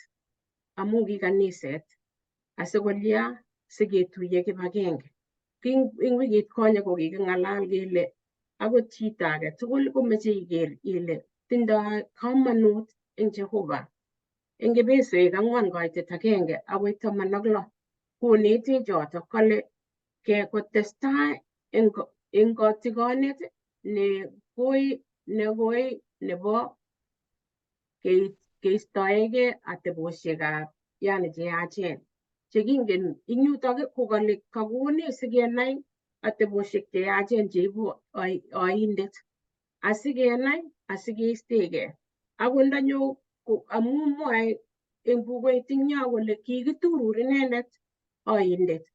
S2: amu ki kaniset asikolya siketuiye kibagenge. Ing wikit konye ko kiking'alal kele akot chito age tugul komeche iker ile tindoi kamanut eng Jehova. Eng Efesoek 4:1 akoi 16 konetech choto kale kotestai eng kotigonet nekoi nebo keistoegei atebosiekab yani cheyachen chekingen eng yutok ko kale kakonech sikenai atebosiek cheyachen cheibu oindet asikenai asikeistegei akot ndanyo amu mwoe eng bukuit eng yo kole kikiturur inendet oindet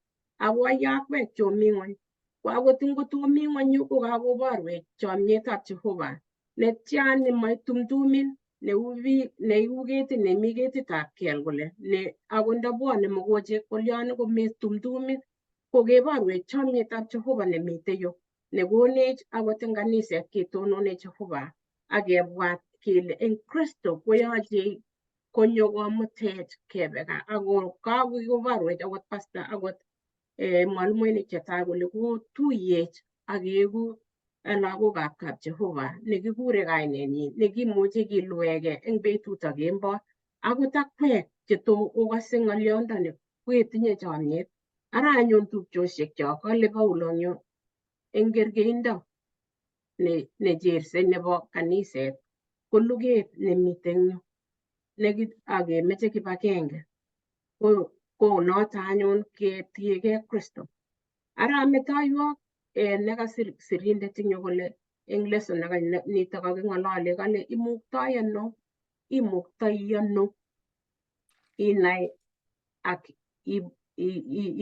S2: ako ayakwek chomi ng'wony ko akot ngotomi ng'wony yu ko kakoborwech chomyetab Jehova netya nemaitumtumin neu biik neu ketit nemi ketitab kel kole ne akot ndabwone mokochek kolyon kometumtumin ko keborwech chomyetab Jehova nemitei yu nekonech akot eng kaniset ketonone Jehova ak kebwat kele eng Kristo koyoche konyo komutech kebe gaa ako kakoborwech akot pastor akot mwalimuinik chetai kole kotuiyech ak keeku lagokab kap Jehova nekikure kainenyin nekimuche kiluege eng betut ak kemboi akot akwek cheto okose ng'olyondoni koketinye chomyet. Ara anyun tupchosiek chok kale Paulo eng yu eng kerkeindo nechersei nebo kaniset ko luget nemiten yu akemeche kibagenge ko noto anyun ketiegei Kristo. Ara metoiwok nekasir sirindet eng yu kole eng lesson nito kaking'olole kale imuktoi ano imuktoi ano inai ak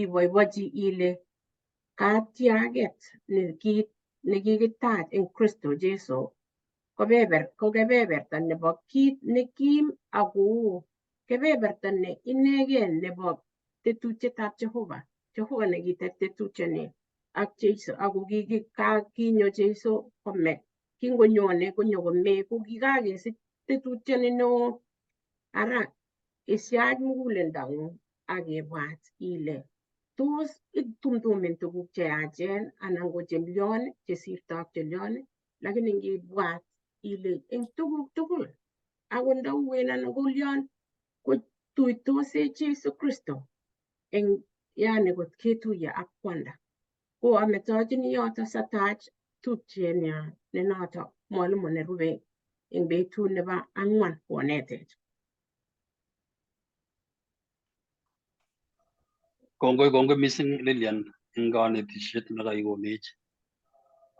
S2: iboibochi ile katiaget nekikitach eng Kristo Jesu ko kebeberta nebo kit nekim ako kebeberta ne inegen nebo tetutietab Jehova. Jehova nekitet tetutioni ak Jesu ako kinyo Jesu kome kingonyone konyo kome ko kikakesich tetutioni neo. Ara isyach muguleldang'ung ak ibwat ile tos itumtumin tuguk cheyachen anan ko chelyon chesirto ak chelyon lakini ngibwat ile eng tuguk tugul akot ndauwen anan kolyon ko tuitosech Jesu Kristo eng yani kot ketuiye ak kwanda ko ametochini yoto satach tupchenyo ne noto mwalimu nerube eng betut nebo ang'wan konetech.
S5: Kongoi kongoi mising Lilian eng kanetisiet nekaikonech.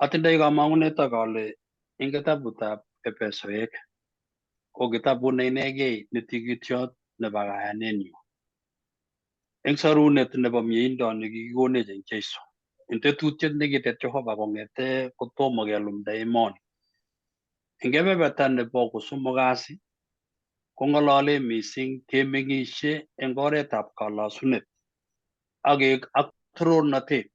S5: Atindoi kamang'unet ak ale eng kitabutab Efesoek ko kitabut ne inegei ne tigityot nebo kayanenyu. Eng sorunet nebo mieindo nekikikonech eng Jesu. Eng tetutiet nekitet Jehova kong'ete kotomo kelumda emoni. Eng kebeberta nebo kosomok kasi kong'olole mising kemeng'ishe eng oretab kalosunet ak ak torornatet.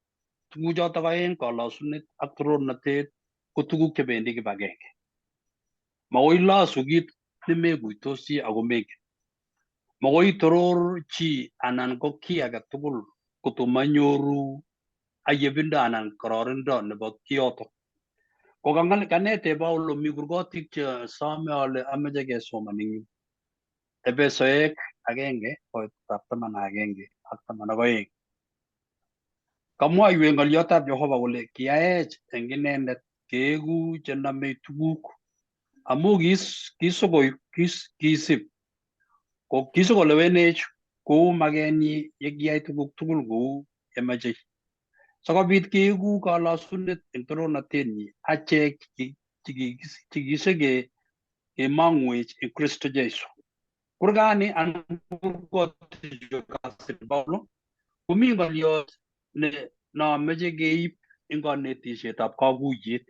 S5: Tuguchotok aeng kalosunet ak torornatet ko tuguk chebendi kibagenge. Makoi ilosu kit nemekuitosi ako mengen. Makoi itoror chi anan ko kiy age tugul kotomanyoru ayebindo anan kororindo nebo kiyoto. Ko kanete Paulo mi kurgotik che some ale ameche kesoman eng yu. Efesoek 1:11 ak 12. Kamwoiwech ng'olyotab Jehova kole kiyaech eng inendet keeku chenomei tuguk Amu kisib kisikolewenech kou makenyi ye kiyai tuguk tugul kou yemachei sikobit keeku kalosunet eng torornatenyi achek chekishikemong'wech eng Kristo Jesu. Kurgani anan kurgotichu Paulo komi ng'oliot ne nomeche keib eng konetisietab kakuyet.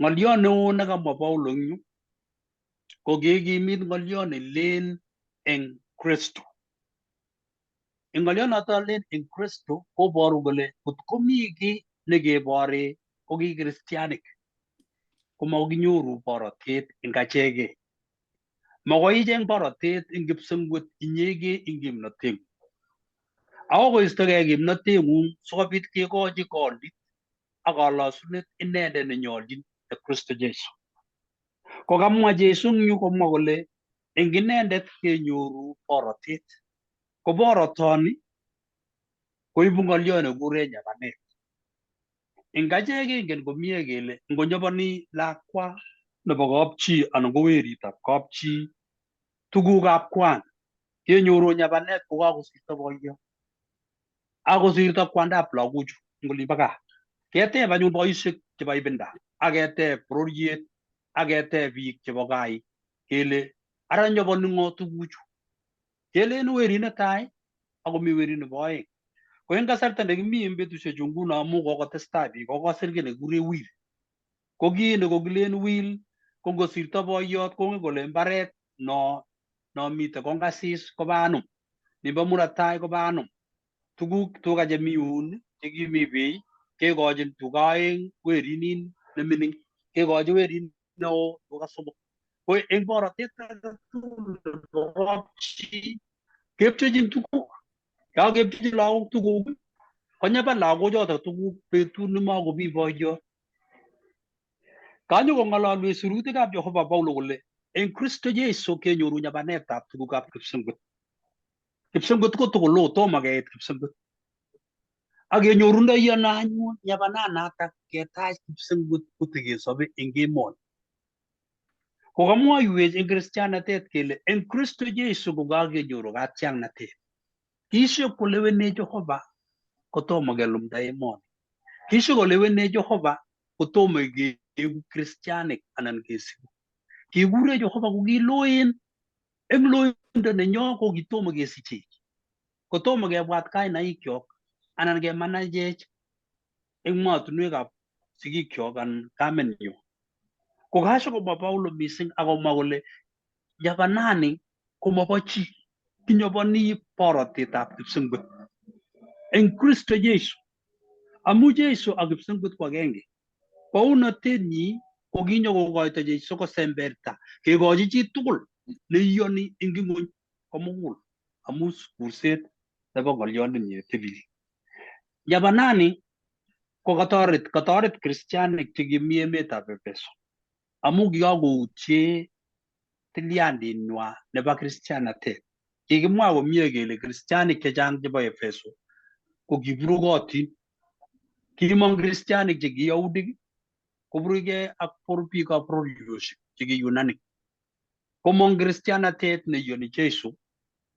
S5: Ng'oliot neo nekamwa Paulo eng yu ko kekimit ng'oliot ne len eng Kristo. Eng ng'oliot noto len eng Kristo koboru kole ngot komi kiy nekebore ko ki kristianik komakinyoru borotet eng achekei. Makoi icheng borotet eng kipsengwet inyegei eng kimnoteng'ung. Ako koistogei kimnoteng'ung sikobit kekochi kondit ak kalosunet inendet nenyoljin ne Kristo Jesu. Ko kamwa Jesu eng yu komwa kole eng inendet kenyoru borotet. Ko borotoni koibu ng'oliot nekikuren nyapanet. Eng achek kengen komie kele ngonyoponi lakwa nebo kapchi anan ko weritab kapchi tugukab kwan kenyoru nyapanet kokakosirto boiyot akosirto kwandab lagochu eng olimbo gaa. Keteb anyun boisiek chebo ibinda ak keteb bororiet ak keteb biik chebo gaa kele ara nyoponi ng'o tuguchu. Kelen werit netai akomi werit nebo aeng. Ko eng kasarta nekimi eng betusiechu nguno amu kokotestai biik kokosir kiy nekikure will. Ko kii nekokilen will ko ngosirto boiyot kongen kole mbaret no nomite kongasis kobo anum, nimbo murot tai kobo anum. Tuguk tuga chemi yun chekimi bii kekochin tuga aeng werinin nemining kekochi werin neo tuga somok. Ko eng borotet age tugul nebo kapchi kepchechin tuguk. Kakepchechi lagok tuguk konyapan lagochoto tuguk betut nemakomi boiyot. Kanyokong'ololwech sirutikab Jehova Paulo kole eng Kristo Jesu kenyoru nyapanetab tugukab kipsengwet. Kipsengwet ko tugul tomo keit kipsengwet. Ak kenyorundoi ano anyun nyapananatak ketach kipsengwet kotekesobe eng emoni. Kokamwoiwech eng kristianatet kele eng Kristo Jesu kokakenyoru katiaknatet. Kishop kolewenech Jehova kotomo kelumda emoni. Kishop kolewenech Jehova kotomo keeku kristianik anan kesiku. Kikure Jehova ko kiloen eng loindo nenyo ko kitomo kesichech. Kotomo kebwat kainaikyok anan kemanachech eng motinwekab sigikyok anan kamenyo. Ko kashikomwa Paulo mising akomwa kole nyapanani komobo chi, kinyoponi borotetab kipsengwet eng Kristo Jesu. Amu Jesu ak kipsengwet ko agenge. Bounotenyi ko kinyokokoito Jesu kosemberta kekochi chi tugul neiyoni eng ing'wony komugul amu kurset nebo ng'oliot nemie tilil. Nyapanani ko katoret kristianik chekimi emetab Efeso amu kikakoutye tilyanditnywa nebo kristianatet. Kikimwa komie kele kristianik chechang chebo Efeso ko kiburukotin. Kimong kristianik che ki Yahudik koburukei ak biikab bororiosiek che ki Yunanik. Komong kristianatet neiyoni Jesu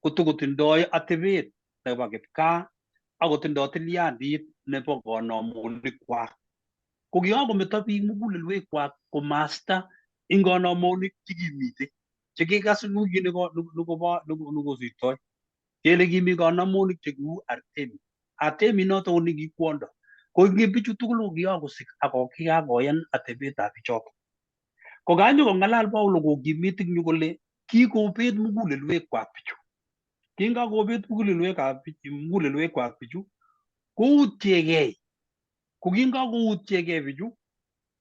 S5: kotokotindoi atebet nebo kipkaa akotindoi tilyandit nebo konomonikwak. Ko kikakometo biik mugulelwekwak komasta eng konomonik chekimitei chekikas eng wikit nekosirtoi kele kimi konomonik chekiu Artemi. Artemi noto ko neki kwondo. Ko bichu tugul ko kikakosik ako kikakoyan atebetab bichoto. Ko kanyokong'alal Paulo kokimit eng yu kole kikobet mugulelwekwak bichu. Kingakobet mugulelwekwak bichu koutyekei. Ko kingakoutiekei bichu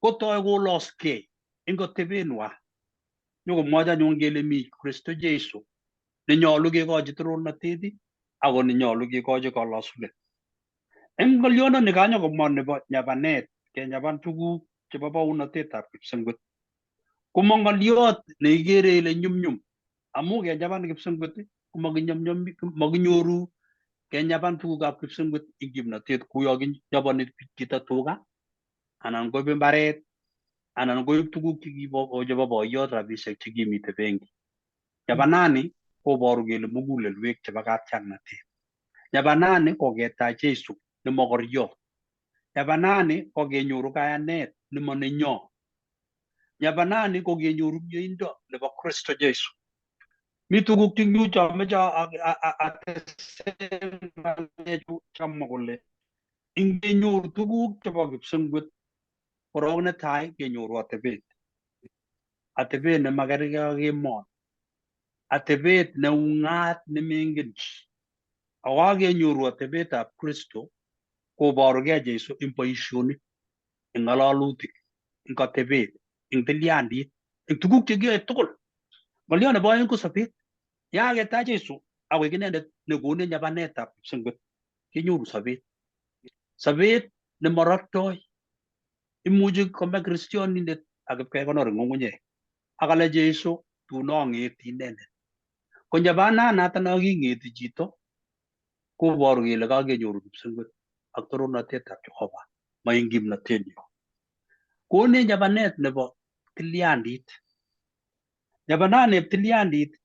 S5: kotoi koloskei eng atebenwa. Nyokomwoch anyun kele mi Kristo Jesu nenyolu kekochi torornatet ako nenyolu kekochi kolosunet. Eng ng'olyondoni kanyokomwa nebo nyapanet, kenyapan tuguk chebo bounotetab kipsengwet. Komo ng'olyot neikere ile nyumnyum amu kenyapan kipsengwet komakinyoru kenyapan tugukab kipsengwet eng kimnotet kou yo kinyoponi chito tuga anan koib mbaret Anan koib tuguk chekibo chebo boyot rabisiek chekimite benki. Nyabanani koboru kele mugulelwek chebo katiaknatet. Nyabanani ko ketach Jesu ne mokoriot. Nyabanani ko kenyoru kayanet nemo nenyo. Nyabanani ko kenyoru mieindo nebo Kristo Jesu. Mi tuguk chengyu chomeche atesen ng'alechu chamwa kole ingenyoru tuguk chebo kipsengwet korok netai kenyoru atebet. Atebet nemakerkei ak emoni. Atebet neung'at nemengen chi. Ako kakenyoru atebetab Kristo koborugei Jesu eng boisionik, eng ng'alalutik, eng atebet, eng tilyandit, eng tuguk chekiyoe tugul. Ng'olyo nebo oeng ko sobet. Yaketach Jesu akoek inendet nekonech nyabanetab kipsengwet, kenyoru sobet. Sobet nemoroktoi. Imuchi kome kristionindet ak ipkekonor eng ng'ung'unyek. Ak kale Jesu tun ang'eti inendet. Ko nyabananato no king'eti chito koboru kele kakenyoru kipsengwet ak torornatetab Jehova, ma eng kimnatenyo. Konech nyabanet nebo tilyandit. Nyabananeb tilyandit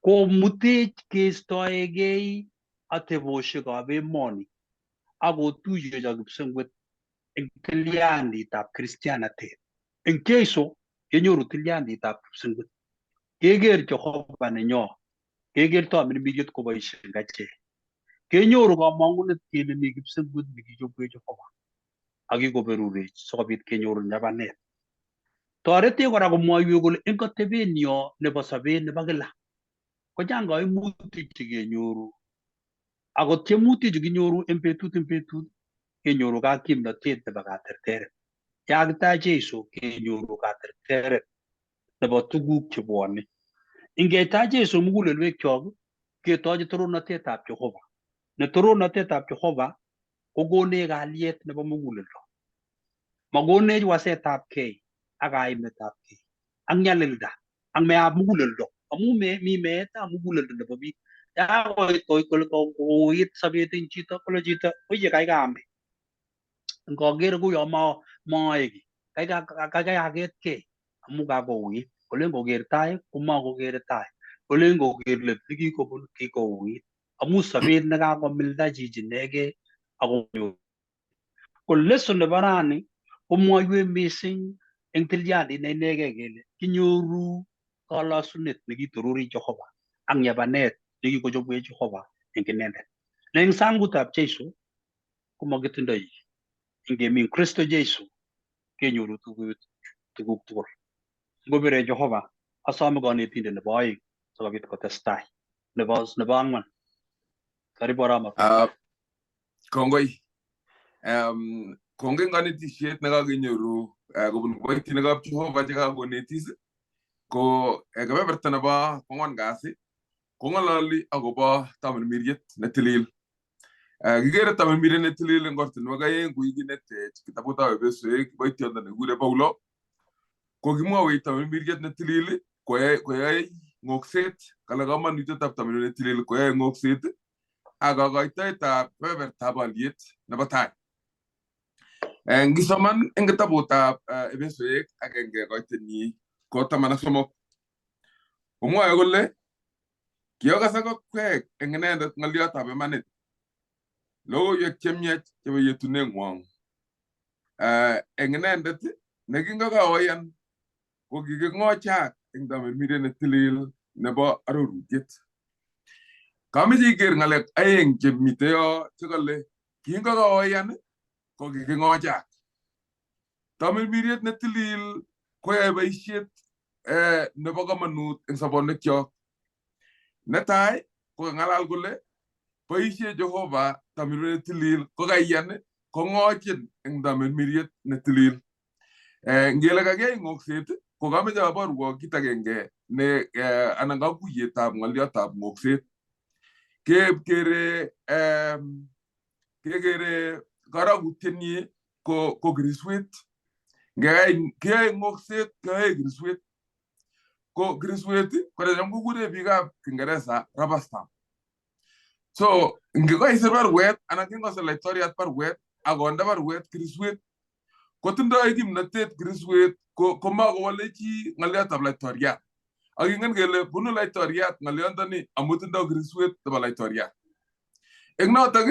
S5: komutech keistoegei ateboshekab emoni ak kotuiyech ak kipsengwet eng tilyanditab kristianatet. Eng Jesu kenyoru tilyanditab kipsengwet. Keker Jehova nenyo, keker tamirmiriet koboisie eng achek. Kenyoru kamang'unet kele mi kipsengwet nekichobwech Jehova ak kikoberurech sikobit kenyoru nyabanet. Toretech kora komwoiwech kole eng atebenyo nebo sobet nebo kila kochang kaimutik chekenyoru ako tiemutik chekinyoru eng betut kenyoru kakimnotet nebo katerteret. Yakitach Jesu kenyoru katerteret nebo tuguk chebwone. Ingetach Jesu mugulelwekyok ketoche torornatetab Jehova. Ne torornatetab Jehova kokonech kalyet nebo muguleldo. Makonech wasetab kei ak kaimetab kei ak nyalilda ak meab muguleldo amu mi meetab muguleldo nebo biik. Yakoit kouit sobet eng chito kole chito oye kaikai ame. Ngoker kuyo maae kiy kaikai aketkei amu kakouit. Kolen koker tai komakokere tai. Kolen koker let nekikobun kikouit amu sobet nekakomilda chichi inegei akonyor. Ko lesson nebo rani komwoiwech mising eng tilyandit ne inegei kele kinyoru kolosunet nekitorori Jehova ak nyabanet nekikochobwech Jehova eng inendet. Ne eng sangutab Jesu komakitindoi. Ingemi Kristo Jesu kenyoru tuguk tugul. Ngobire Jehova asome konetindet nebo oeng sikobit kotestai nebo ang'wan. Karibu Arama.
S3: Kongoi. Kongoi konetisiet nekakenyoru kobun kiboitinikab Jehova chekakonetis ko kebeberta nebo kwang'wan kasi kong'ololi akobo tamirmiriet netilil. Kikere tamirmiriet netilil eng ortinwek aeng kou kinetech kitabutab Efesoek kiboitiondo nekikure Paulo ko kimwowech tamirmiriet netilil koyoe ng'okset kale komonutietab tamirmiriet netilil koyoe ng'okset ak kokoitoetab kebebertab aliet nebo tai. Ngisoman eng kitabutab Efesoek agenge koitenyi ko 13 komwoe kole kiokas ak okwek eng inendet ng'oliotab imanit logoiwek chemiach chebo yetuneng'wong. Eng inendet nekingokaoyan ko kiking'ochak eng tamirmiriet netilil nebo arorutiet. Kameche iker ng'alek aeng chemite yo chekale kingokaoyan ko kiking'ochak. Tamirmiriet netilil koyoe boisiet nebo komonut eng sobonwekyok. Netai ko kang'alal kole boisie Jehova tamirmiriet netilil kokaiyan kong'ochin eng tamirmiriet netilil. Ngele kakiyai ng'okset ko kameche aborwo kit agenge ne anan kakuyetab ng'oliotab ng'okset. Kekere kekere karokutienyi ko kiriswet. Kiyoe ng'okset keyoe kiriswet. Ko kiriswet ko necham kokure biikab Kiingereza rubber stamp. So ngikoisir baruet anan kingosir laitoriat baruet ak konde baruet kiriswet Kotindoi kimnatet kiriswet komakowale chi ng'olyotab laitoriat. Ak kingen kele bunu laitoriat ng'olyondoni amu tindoi kiriswet nebo laitoriat. Eng notok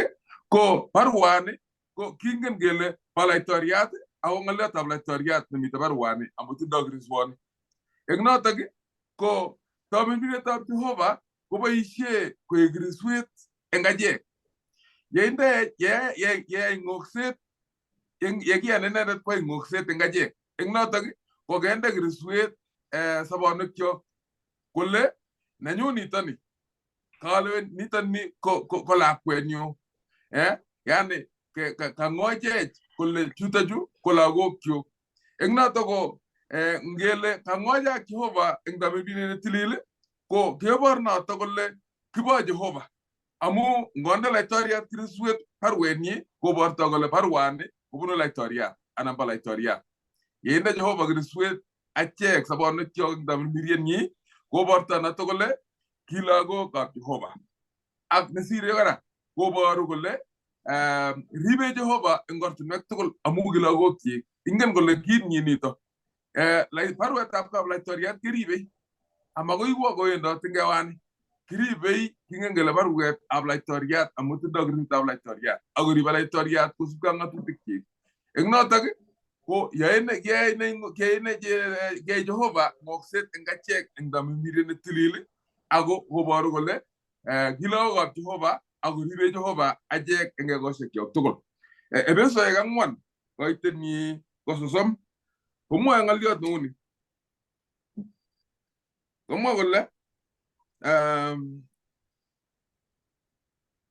S3: ko baruani ko kingen kele bo laitoriat ako ng'olyotab laitoriat nemite baruani amu tindoi kiriswoni. Eng notok ko tamirmiretab Jehova koboisie koek kiriswet eng achek. Yeinde yeyai ng'okset yekiyan inendet koyai ng'okset eng achek. Eng notok ko kende kiriswet sobonwekyok kole nenyu nitoni kalewen nitoni ko lakwenyu yani kang'ochech kole chutochu ko lagokyuk. Eng notok ko ngele kang'ochak Jehova eng tamirmiret netilil ko kebor noto kole kibo Jehova amu ngonde laitoriat kiriswet baruenyi koborto kole baruani kobunu laitoriat anan bo laitoriat. Yeinde Jehova kiriswet achek sobonwekyok eng tamirmirienyi koborto noto kole ki lagokab Jehova. Ak nesire kora koboru kole ribe Jehova eng ortinwek tugul amu ki lagokyik. Ingen kole kitnyi nito. Baruetab kap laitoriat keribei amakoi kwo kowendot eng kewani. Kiribei kingen kele baruetab laitoriat amu tindoi kiriswetab laitoriat ako ribe laitoriat kosubkei ak ng'atutikyik. Eng notok ko yae Jehova ng'okset eng achek eng tamirmiriet netilil ako koboru kole ki lagokab Jehova ako ribe Jehova achek eng ekosiekyok tugul. Efesoek 4 koitenyi ko 30 komwoe ng'oliot neuni. Komwa kole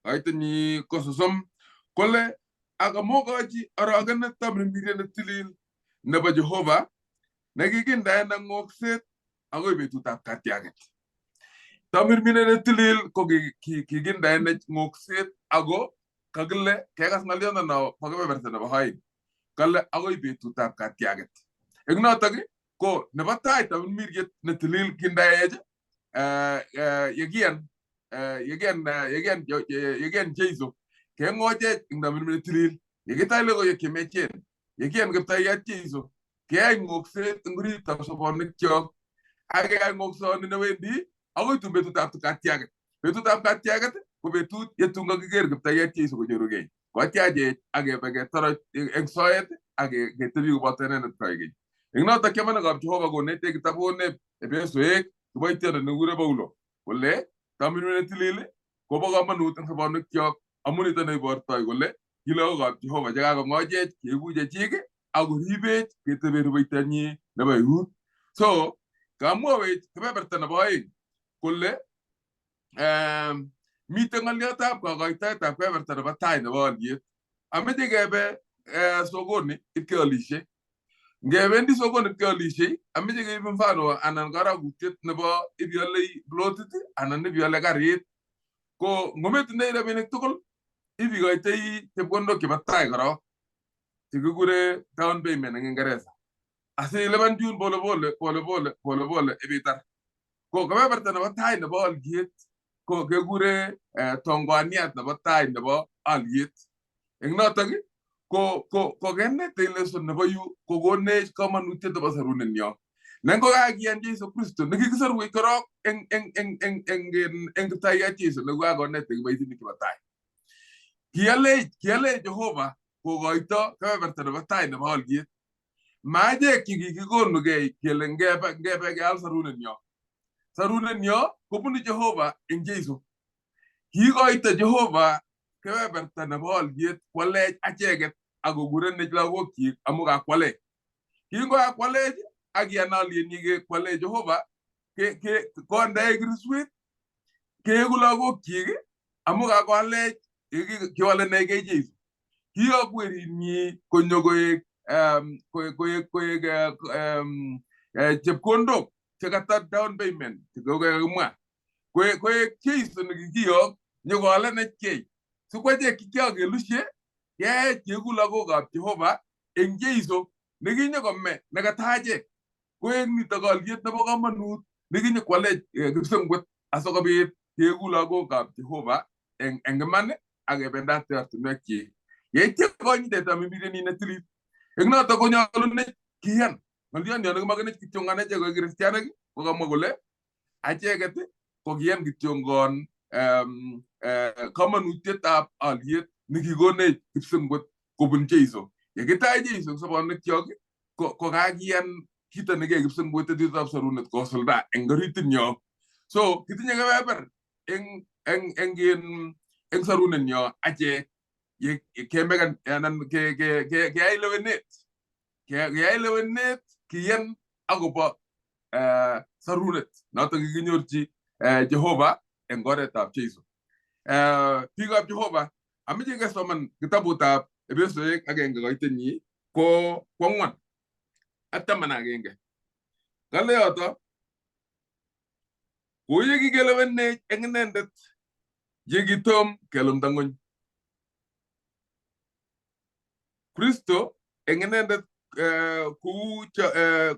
S3: koitenyi ko 30 kole ak amokochi orogenet tamirmiriet netilil nebo Jehova nekikindaena ng'okset akoi betutab katyaget. Tamirmiriet netilil ko kikindaenech ng'okset ako kakile kekas ng'oliondono bo kebeberta nebo 2 kale akoi betutab katyaget. Eng notok ko nebo tai tamirmiriet netilil kindaech yekiyan Jesu keng'ochech eng tamirmiriet netilil yekitai logoiwek chemechen yekiyan kiptayat Jesu keyai ng'okset eng oritab sobonwekyok ak keyai ng'oksoni newendi akoi tun betutab katyaget. Betutab katyaget ko betut yetun kakiker kiptayat Jesu konyorugei. Kotyachech ak kebe ketoroch eng soet ak ketebi koboto inendet koikeny. Eng notok chamanikab Jehova konetech kitabut Efesoek kiboitiondet nekikure Paulo kole tamirmiriet netilil kobo komonut eng sobonwekyok amu nito neibortoi kole ki lagokab Jehova chekakong'ochech keeku chechik akoribech ketebe rubeitenyi nebo eut. So kamwowech kebeberta nebo 2 kole miten ng'olyotab kokoitoetab kebeberta nebo tai nebo oliet. Ameche kebe sokoni ipkeolishe. Ngebendi sokoni ipkeolishe ameche keib mfano anan karakutiet nebo ibiolei plotit anan ibiole karit. Ko ngometindoi rabinik tugul ibikoitoi chepkondok chebo tai korok chekikure down payment eng Kiingereza. Asilipan chun pole pole pole pole pole pole ibitar. Ko kebeberta nebo tai nebo oliet ko kekure tongwaniat nebo tai nebo oliet. Eng notok ko kenetech lesson nebo yu kokonech komonutiet nebo sorunenyo. Nengokakiyan Jesu Kristo nekikisorwech korok eng kiptayat Jesu nekokakonetech kiboitinik chebo tai. Kialech Jehova kokoito kebeberta nebo tai nebo oliet. Maachek chekikikonugei kele ngebe keal sorunenyo. Sorunenyo kobunu Jehova eng Jesu. Kiikoito Jehova kebeberta nebo oliet kwalech acheket ak kokurenech lagokyik amu kakwalech. Kingokakwalech ak kiyan olienyi kwalech Jehova kondeech kiriswet keeku lagokyik amu kakwalech kiwalenechkei Jesu. Kiyok werinyi konyo koek chepkondok chekata down payment chekokakimwa koek Jesu nekikiyok nyokoalenechkei sikwachek kikiokelushe keech keeku lagokab Jehova eng Jesu nekinyokome nekata achek. Koek nitok oliet nebo komonut nekinyokwalech kipsengwet asikobit keeku lagokab Jehova eng iman ak kebendate ortinwekyik. Yeityo konyitetab tamirmiriet netilil. Eng notok konyolunech kiyan ng'olyon yon kimakenech kityongan achek koik kristianik ko kamwa kole acheket ko kiyan kityongon komonutietab alyet nekikonech kipsengwet kobun Jeiso. Yekitach Jeiso eng sobonwekyok ko kakiyan kito nekiyai kipsengwet tetutab sorunet kosulda eng oritinyo. So kitinye kebeber eng eng eng eng sorunenyo achek kemekan anan keyai lewenet keyai lewenet kiyan akobo sorunet notok kikinyorchi Jehova eng oretab Jeiso. Biikab Jehova, ameche kesoman kitabutab Efesoek agenge koitenyi ko 4 ak 11. Kale yoto kou ye kikelewenech eng inendet ye kitom kelumda ng'ony. Kristo eng inendet kou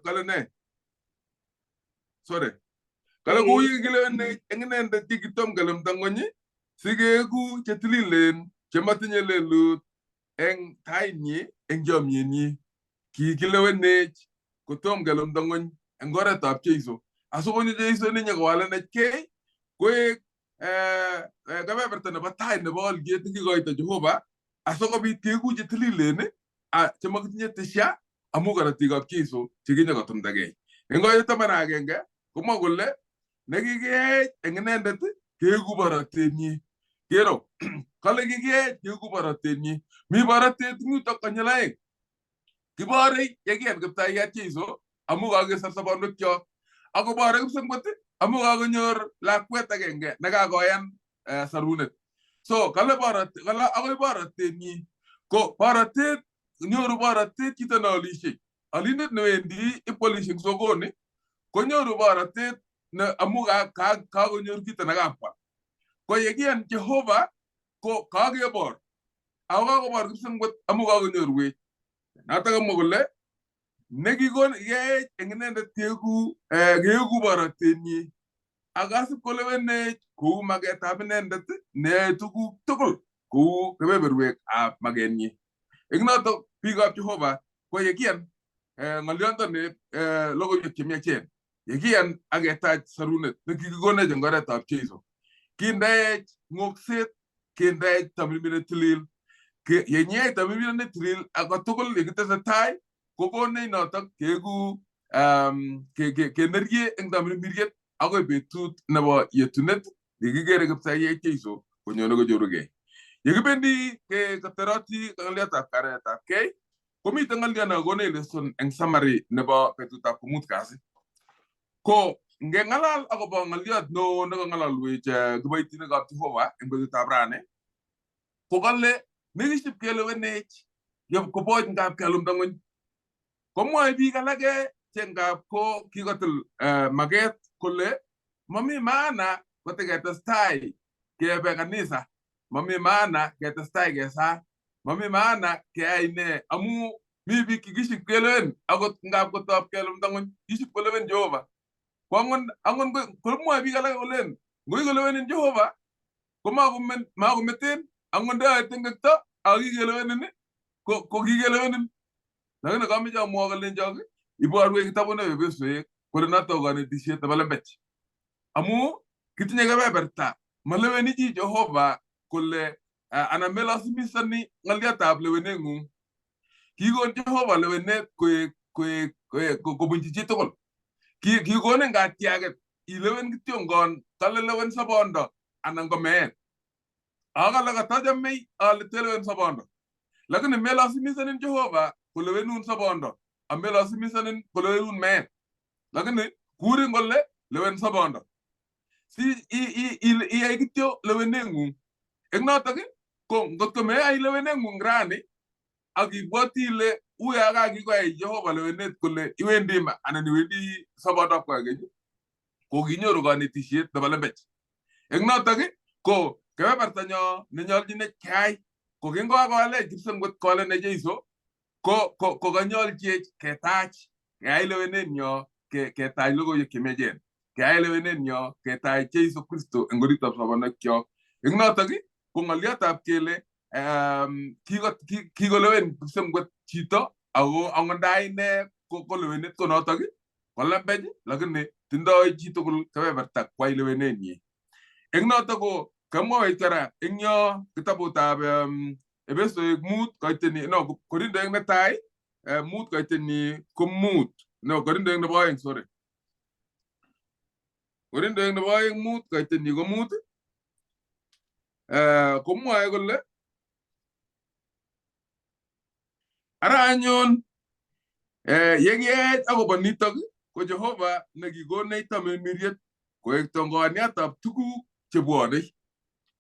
S3: kale ne? Sorry. Kale kou ye kikilewenech eng inendet ye kitom kelumda ng'ony sikeeku chetililen chematinye lelut eng tainyi eng chomyenyi. Kikilewenech kotom kelumda ng'ony eng oretab Jeiso. Asikonyo Jeiso nenyokowalenech kei koek kebeberta nebo tai nebo alyet nekikoito Jehova asikobit keeku chetililen chemakitinye tisha amu korotikab Jeiso chekinyokotumdakei. Eng koito 11 komwa kole nekikeyech eng inendet keeku borotenyi. Kero kale kikeyech keeku borotenyi. Mi borotet eng yutok konyil aeng. Kiborei yekiyan kiptayat Jeiso amu kakesor sobonwekyok akobore kipsengwet amu kakonyor lakwet agenge nekakoyan sorunet. So kale borot kale akoi borotenyi ko borotet nyoru borotet chito neolishei. Olindet newendi ipkwolisie eng sokoni konyoru borotet ne amu kakonyor kito nekakwal. Ko yekiyan Jehova ko kakebor ako kakobor kipsengwet amu kakonyorwech. Notok kamwa kole nekikon keech eng inendet keeku keeku borotenyi ak kasib kolewenech kou maketab inendet neyoe tuguk tugul kou kebeberwekab makenyi. Eng notok biikab Jehova ko yekiyan ng'olyondoni logoiwek chemiachen yekiyan ak ketach sorunet nekikikonech eng oretab Jeiso. Kindeech ng'okset, kindeech tamirmiret tilil. Yenyei tamirmiret netilil ak kotugul yekitesetai kokonech notok keeku kenerye eng tamirmiriet akoi betut nebo yetunet nekikere kiptayat Jeiso konyone kochorugei. Yekibendi keteroti ng'olyotab karetab kei komiten ng'olyo nekakonech lesson eng summary nebo betutab komut kasi. Ko ngeng'alal akobo ng'olyot neo nekang'alalwech kiboitinikab Jehova eng betutab rani ko kale nekisip kelewenech koboch ngap kelumda ng'ony. Komwoe biik alake che ngap ko kikotil maket kole mami maana koteketestai kebe kanisa, mami maana ketestai kesaa, mami maana keyai ne amu mi biik kikisip kelewen akot ngap kotop kelumda ng'ony kisip kolewen Jehova. Ko angon komwoe biik alake kolen ngoi kolewenin Jehova ko makometen angot ndeyoe tengekto ako kikelewenin ko kikelewenin. Lakini kameche amwa kalenjok iborwech kitabut nebo Efesoek kole notok konetisiet nebo lembech. Amu kitinye kebeberta maleweni chi Jehova kole anan melasimisani ng'olyotab leweneng'ung. Kikon Jehova lewenet koek koek kobunchi chitugul. Kikonin katiaket ilewen kityongon kale lewen sobondo anan ko meet. Ako kale katachomei ale telewen sobondo. Lakini melasimisanin Jehova kolewenun sobondo amelasimisanin kolewenun meet. Lakini kurin kole lewen sobondo. Si iyai kityo leweneng'ung. Eng notok ko ngotko meyai leweneng'ung rani ak ibwoti ile uya kakikoyai Jehova lewenet kole iwendi ma anan iwendi sobondab koikeny ko kinyoru konetisiet nebo lembech. Eng notok ko kebebertanyo nenyolchinech keyai ko kingokawalech kipsengwet kowalenech Jeiso ko kanyolchech ketach keyai lewenenyo ketach logoiwek chemiachen keyai lewenenyo ketach Jeiso Kristo eng oritab sobonwekyok. Eng notok ko ng'olyotab kele kikolewen kipsengwet chito Ako angot nda ine ko lewenet ko notok ko lembech, lakini tindoi chitugul kebeberta kwai lewenenyi. Eng notok ko kamwawech kora eng yo kitabutab Efesoek 5 koiteni, no, Korindoek netai 5 koiteni ko 5, no, Korindoek nebo 2, sorry, Korindoek nebo 2 5 koiteni ko 5, komwoe kole ara anyun yekiech akobo nitok ko Jehova nekikonech tamirmiriet koek tongoaniatab tuguk chebwonei.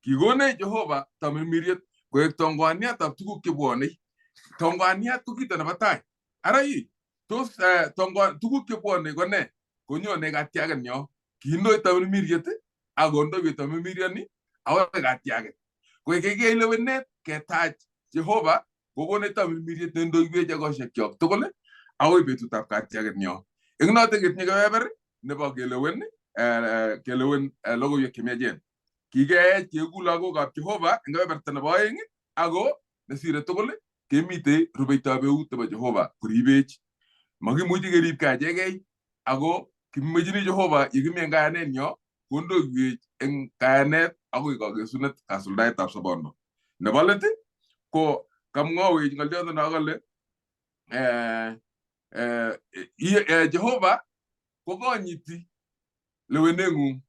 S3: Kikonech Jehova tamirmiriet koek tongoaniatab tuguk chebwonei. Tongoaniat ko kito nebo tai. Ara yi tos tuguk chebwonei ko ne? Konyone katiaget nyo. Kindoi tamirmiriet ak kondoiwech tamirmirioni akoi katiaget. Koek kikiyai lewenet ketach Jehova kokonech tamirmiriet nendoiwech egosiekyok tugul akoi betutab katiaget nyo. Eng notok ketinye kebeber nebo kelewen kelewen logoiwek chemiachen. Kikeech keeku lagokab Jehova eng kebeberta nebo 2 ako nesire tugul kemitei rubeitab eut nebo Jehova koribech. Makimuchi keribkei achekei ako kimechini Jehova yekimi eng kayanet nyo kondoiwech eng kayanet akoi kakesunet kasuldaetab sobondo. Nebo let ko kamwowech ng'oliondo kole Jehova kokonyiti leweneng'ung.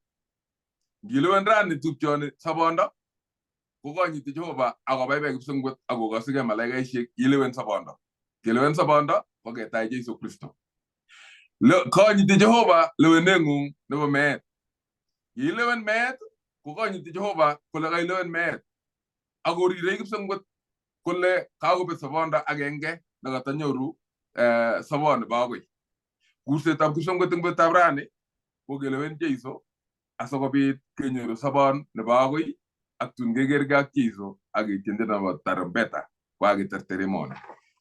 S3: Ngilewen rani tupchoni sobondo kokonyiti Jehova akobaibai kipsengwet akokosigei malaikaisiek ilewen sobondo. Kelewen sobondo ko ketach Jesu Kristo. Konyiti Jehova leweneng'ung nebo meet. Ilewen meet kokonyiti Jehova kole kailewen meet. Akorirei kipsengwet kole kakobet sobondo agenge nekatanyoru sobon nebo akoi. Kursetab kipsengwet eng betutab rani ko kelewen Jeiso asikobit kenyoru sobon nebo akoi ak tun kekergei ak Jeiso ak ketien tiendo nebo tarumbeta kokakiterter emoni.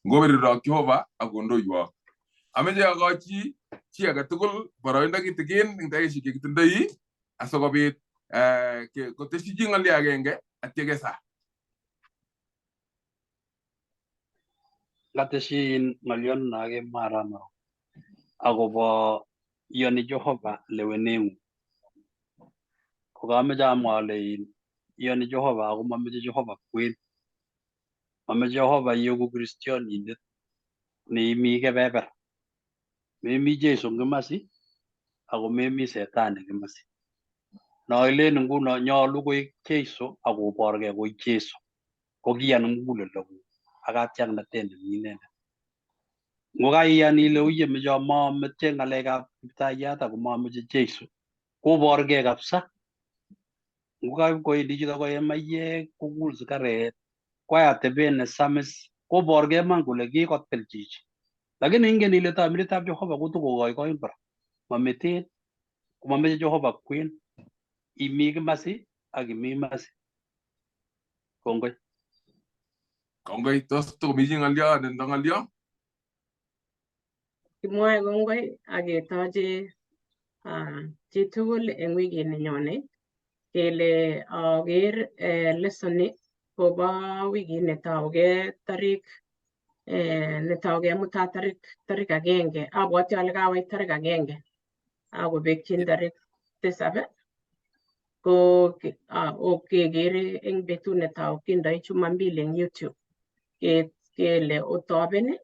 S3: Ngoberurok Jehova ak kondoiwok. Ameche akochi chi agetugul boroindo kitikin eng dakikaisiek chekitindoi asikobit kotesyi chi ng'olyo agenge atya kesa.
S5: Katesyin ng'olyon nakemwa arama akobo iyoni Jehova leweneng'ung. Kokameche amwa ale iyoni Jehova ako mameche Jehova kwen. Mameche Jehova ieku kristionindet neimi kebeber. Memi Jesu kimasi ako memi Setani kimasi. Noilen nguno nyolu koik Jesu akoborgei koik Jesu. Kokiyan muguleldo ak katiaknatet nemi inendet. Ngokaiyan ile uye meche mameche ng'alekab kiptayat ako mameche Jesu koborgei kabisa. Ngokai kowendi chito koe maiyek, kokul sigaret, kwai atebet nesamis, koborgei iman kole kikotil chichi. Lakini ingen ile tamiretab Jehova kotokokoikoin kora. Mameten, komameche Jehova kwen. Imi kimasi ak imi masi. Kongoi.
S3: Kongoi. Tos tokomi chi ng'olyo nendo ng'olyo?
S2: Kimwoe kongoi ak ketoche chitugul eng wikit nenyone kele aker lesson kobo wikit netougei tarik netougei mutai tarik 1. Abwoti ale kawai tarik 1 akobekchin tarik 7 ko kekere eng betut netau kindoi Jumapili eng YouTube kele otoben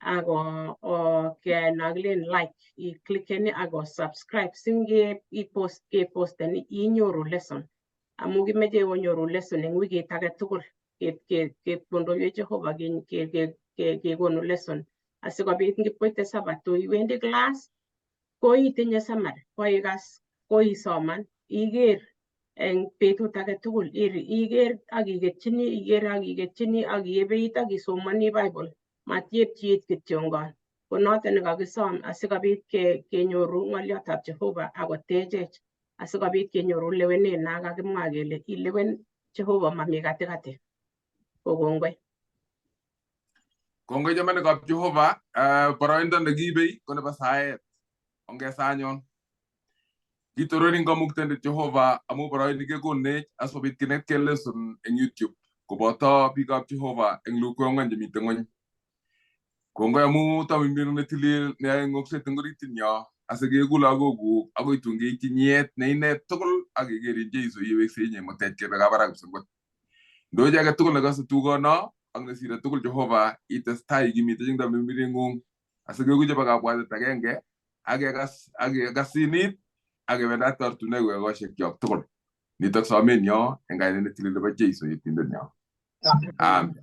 S2: ako kenakilen like i-clicken ako subscribe singe i-post keposten inyoru lesson amu kimeche onyoru lesson eng wikit age tugul kekondoiwech Jehova kekonu lesson asikobit ngipkoite Sabato iwendi class ko itinye summary koikas koisoman iker eng betut age tugul iker ak iketchini iker ak iketchini ak iebeit ak isomoni Bible matyepchi it kityongon ko noton nekakisom asikobit kenyoru ng'olyotab Jehova akotechech asikobit kenyoru lewenet nakakimwa kele ilewen Jehova mami katikati ko kongoi.
S3: Kongoi chamanikab Jehova. Boroindo nekiibei ko nebo saet. Ongesa anyon. Kitoronin kamuktaindet Jehova amu boroini kekonech asikobit kinetkei lesson eng YouTube koboto biikab Jehova eng lukwek ang'wan chemiten ng'wony. Kongoi amu tamirmir netilil neyoe ng'okset eng oritinyo asikeku lagokuk akoi tun keityi nyiet ne ine tugul ak kekerin Jeiso yeweksei inye mutech kebe kabarak kipsengwet. Ndochi age tugul nekase tugono ak nesire tugul Jehova itestai ikimite eng tamirmireng'ung asikeku chebo kabwatet agenge ak kekas ak kekasinit ak kewendat ortinwek koshekyok tugul. Nitok somenyo eng kainet netilil nebo Jeiso Yetindenyo. Amen.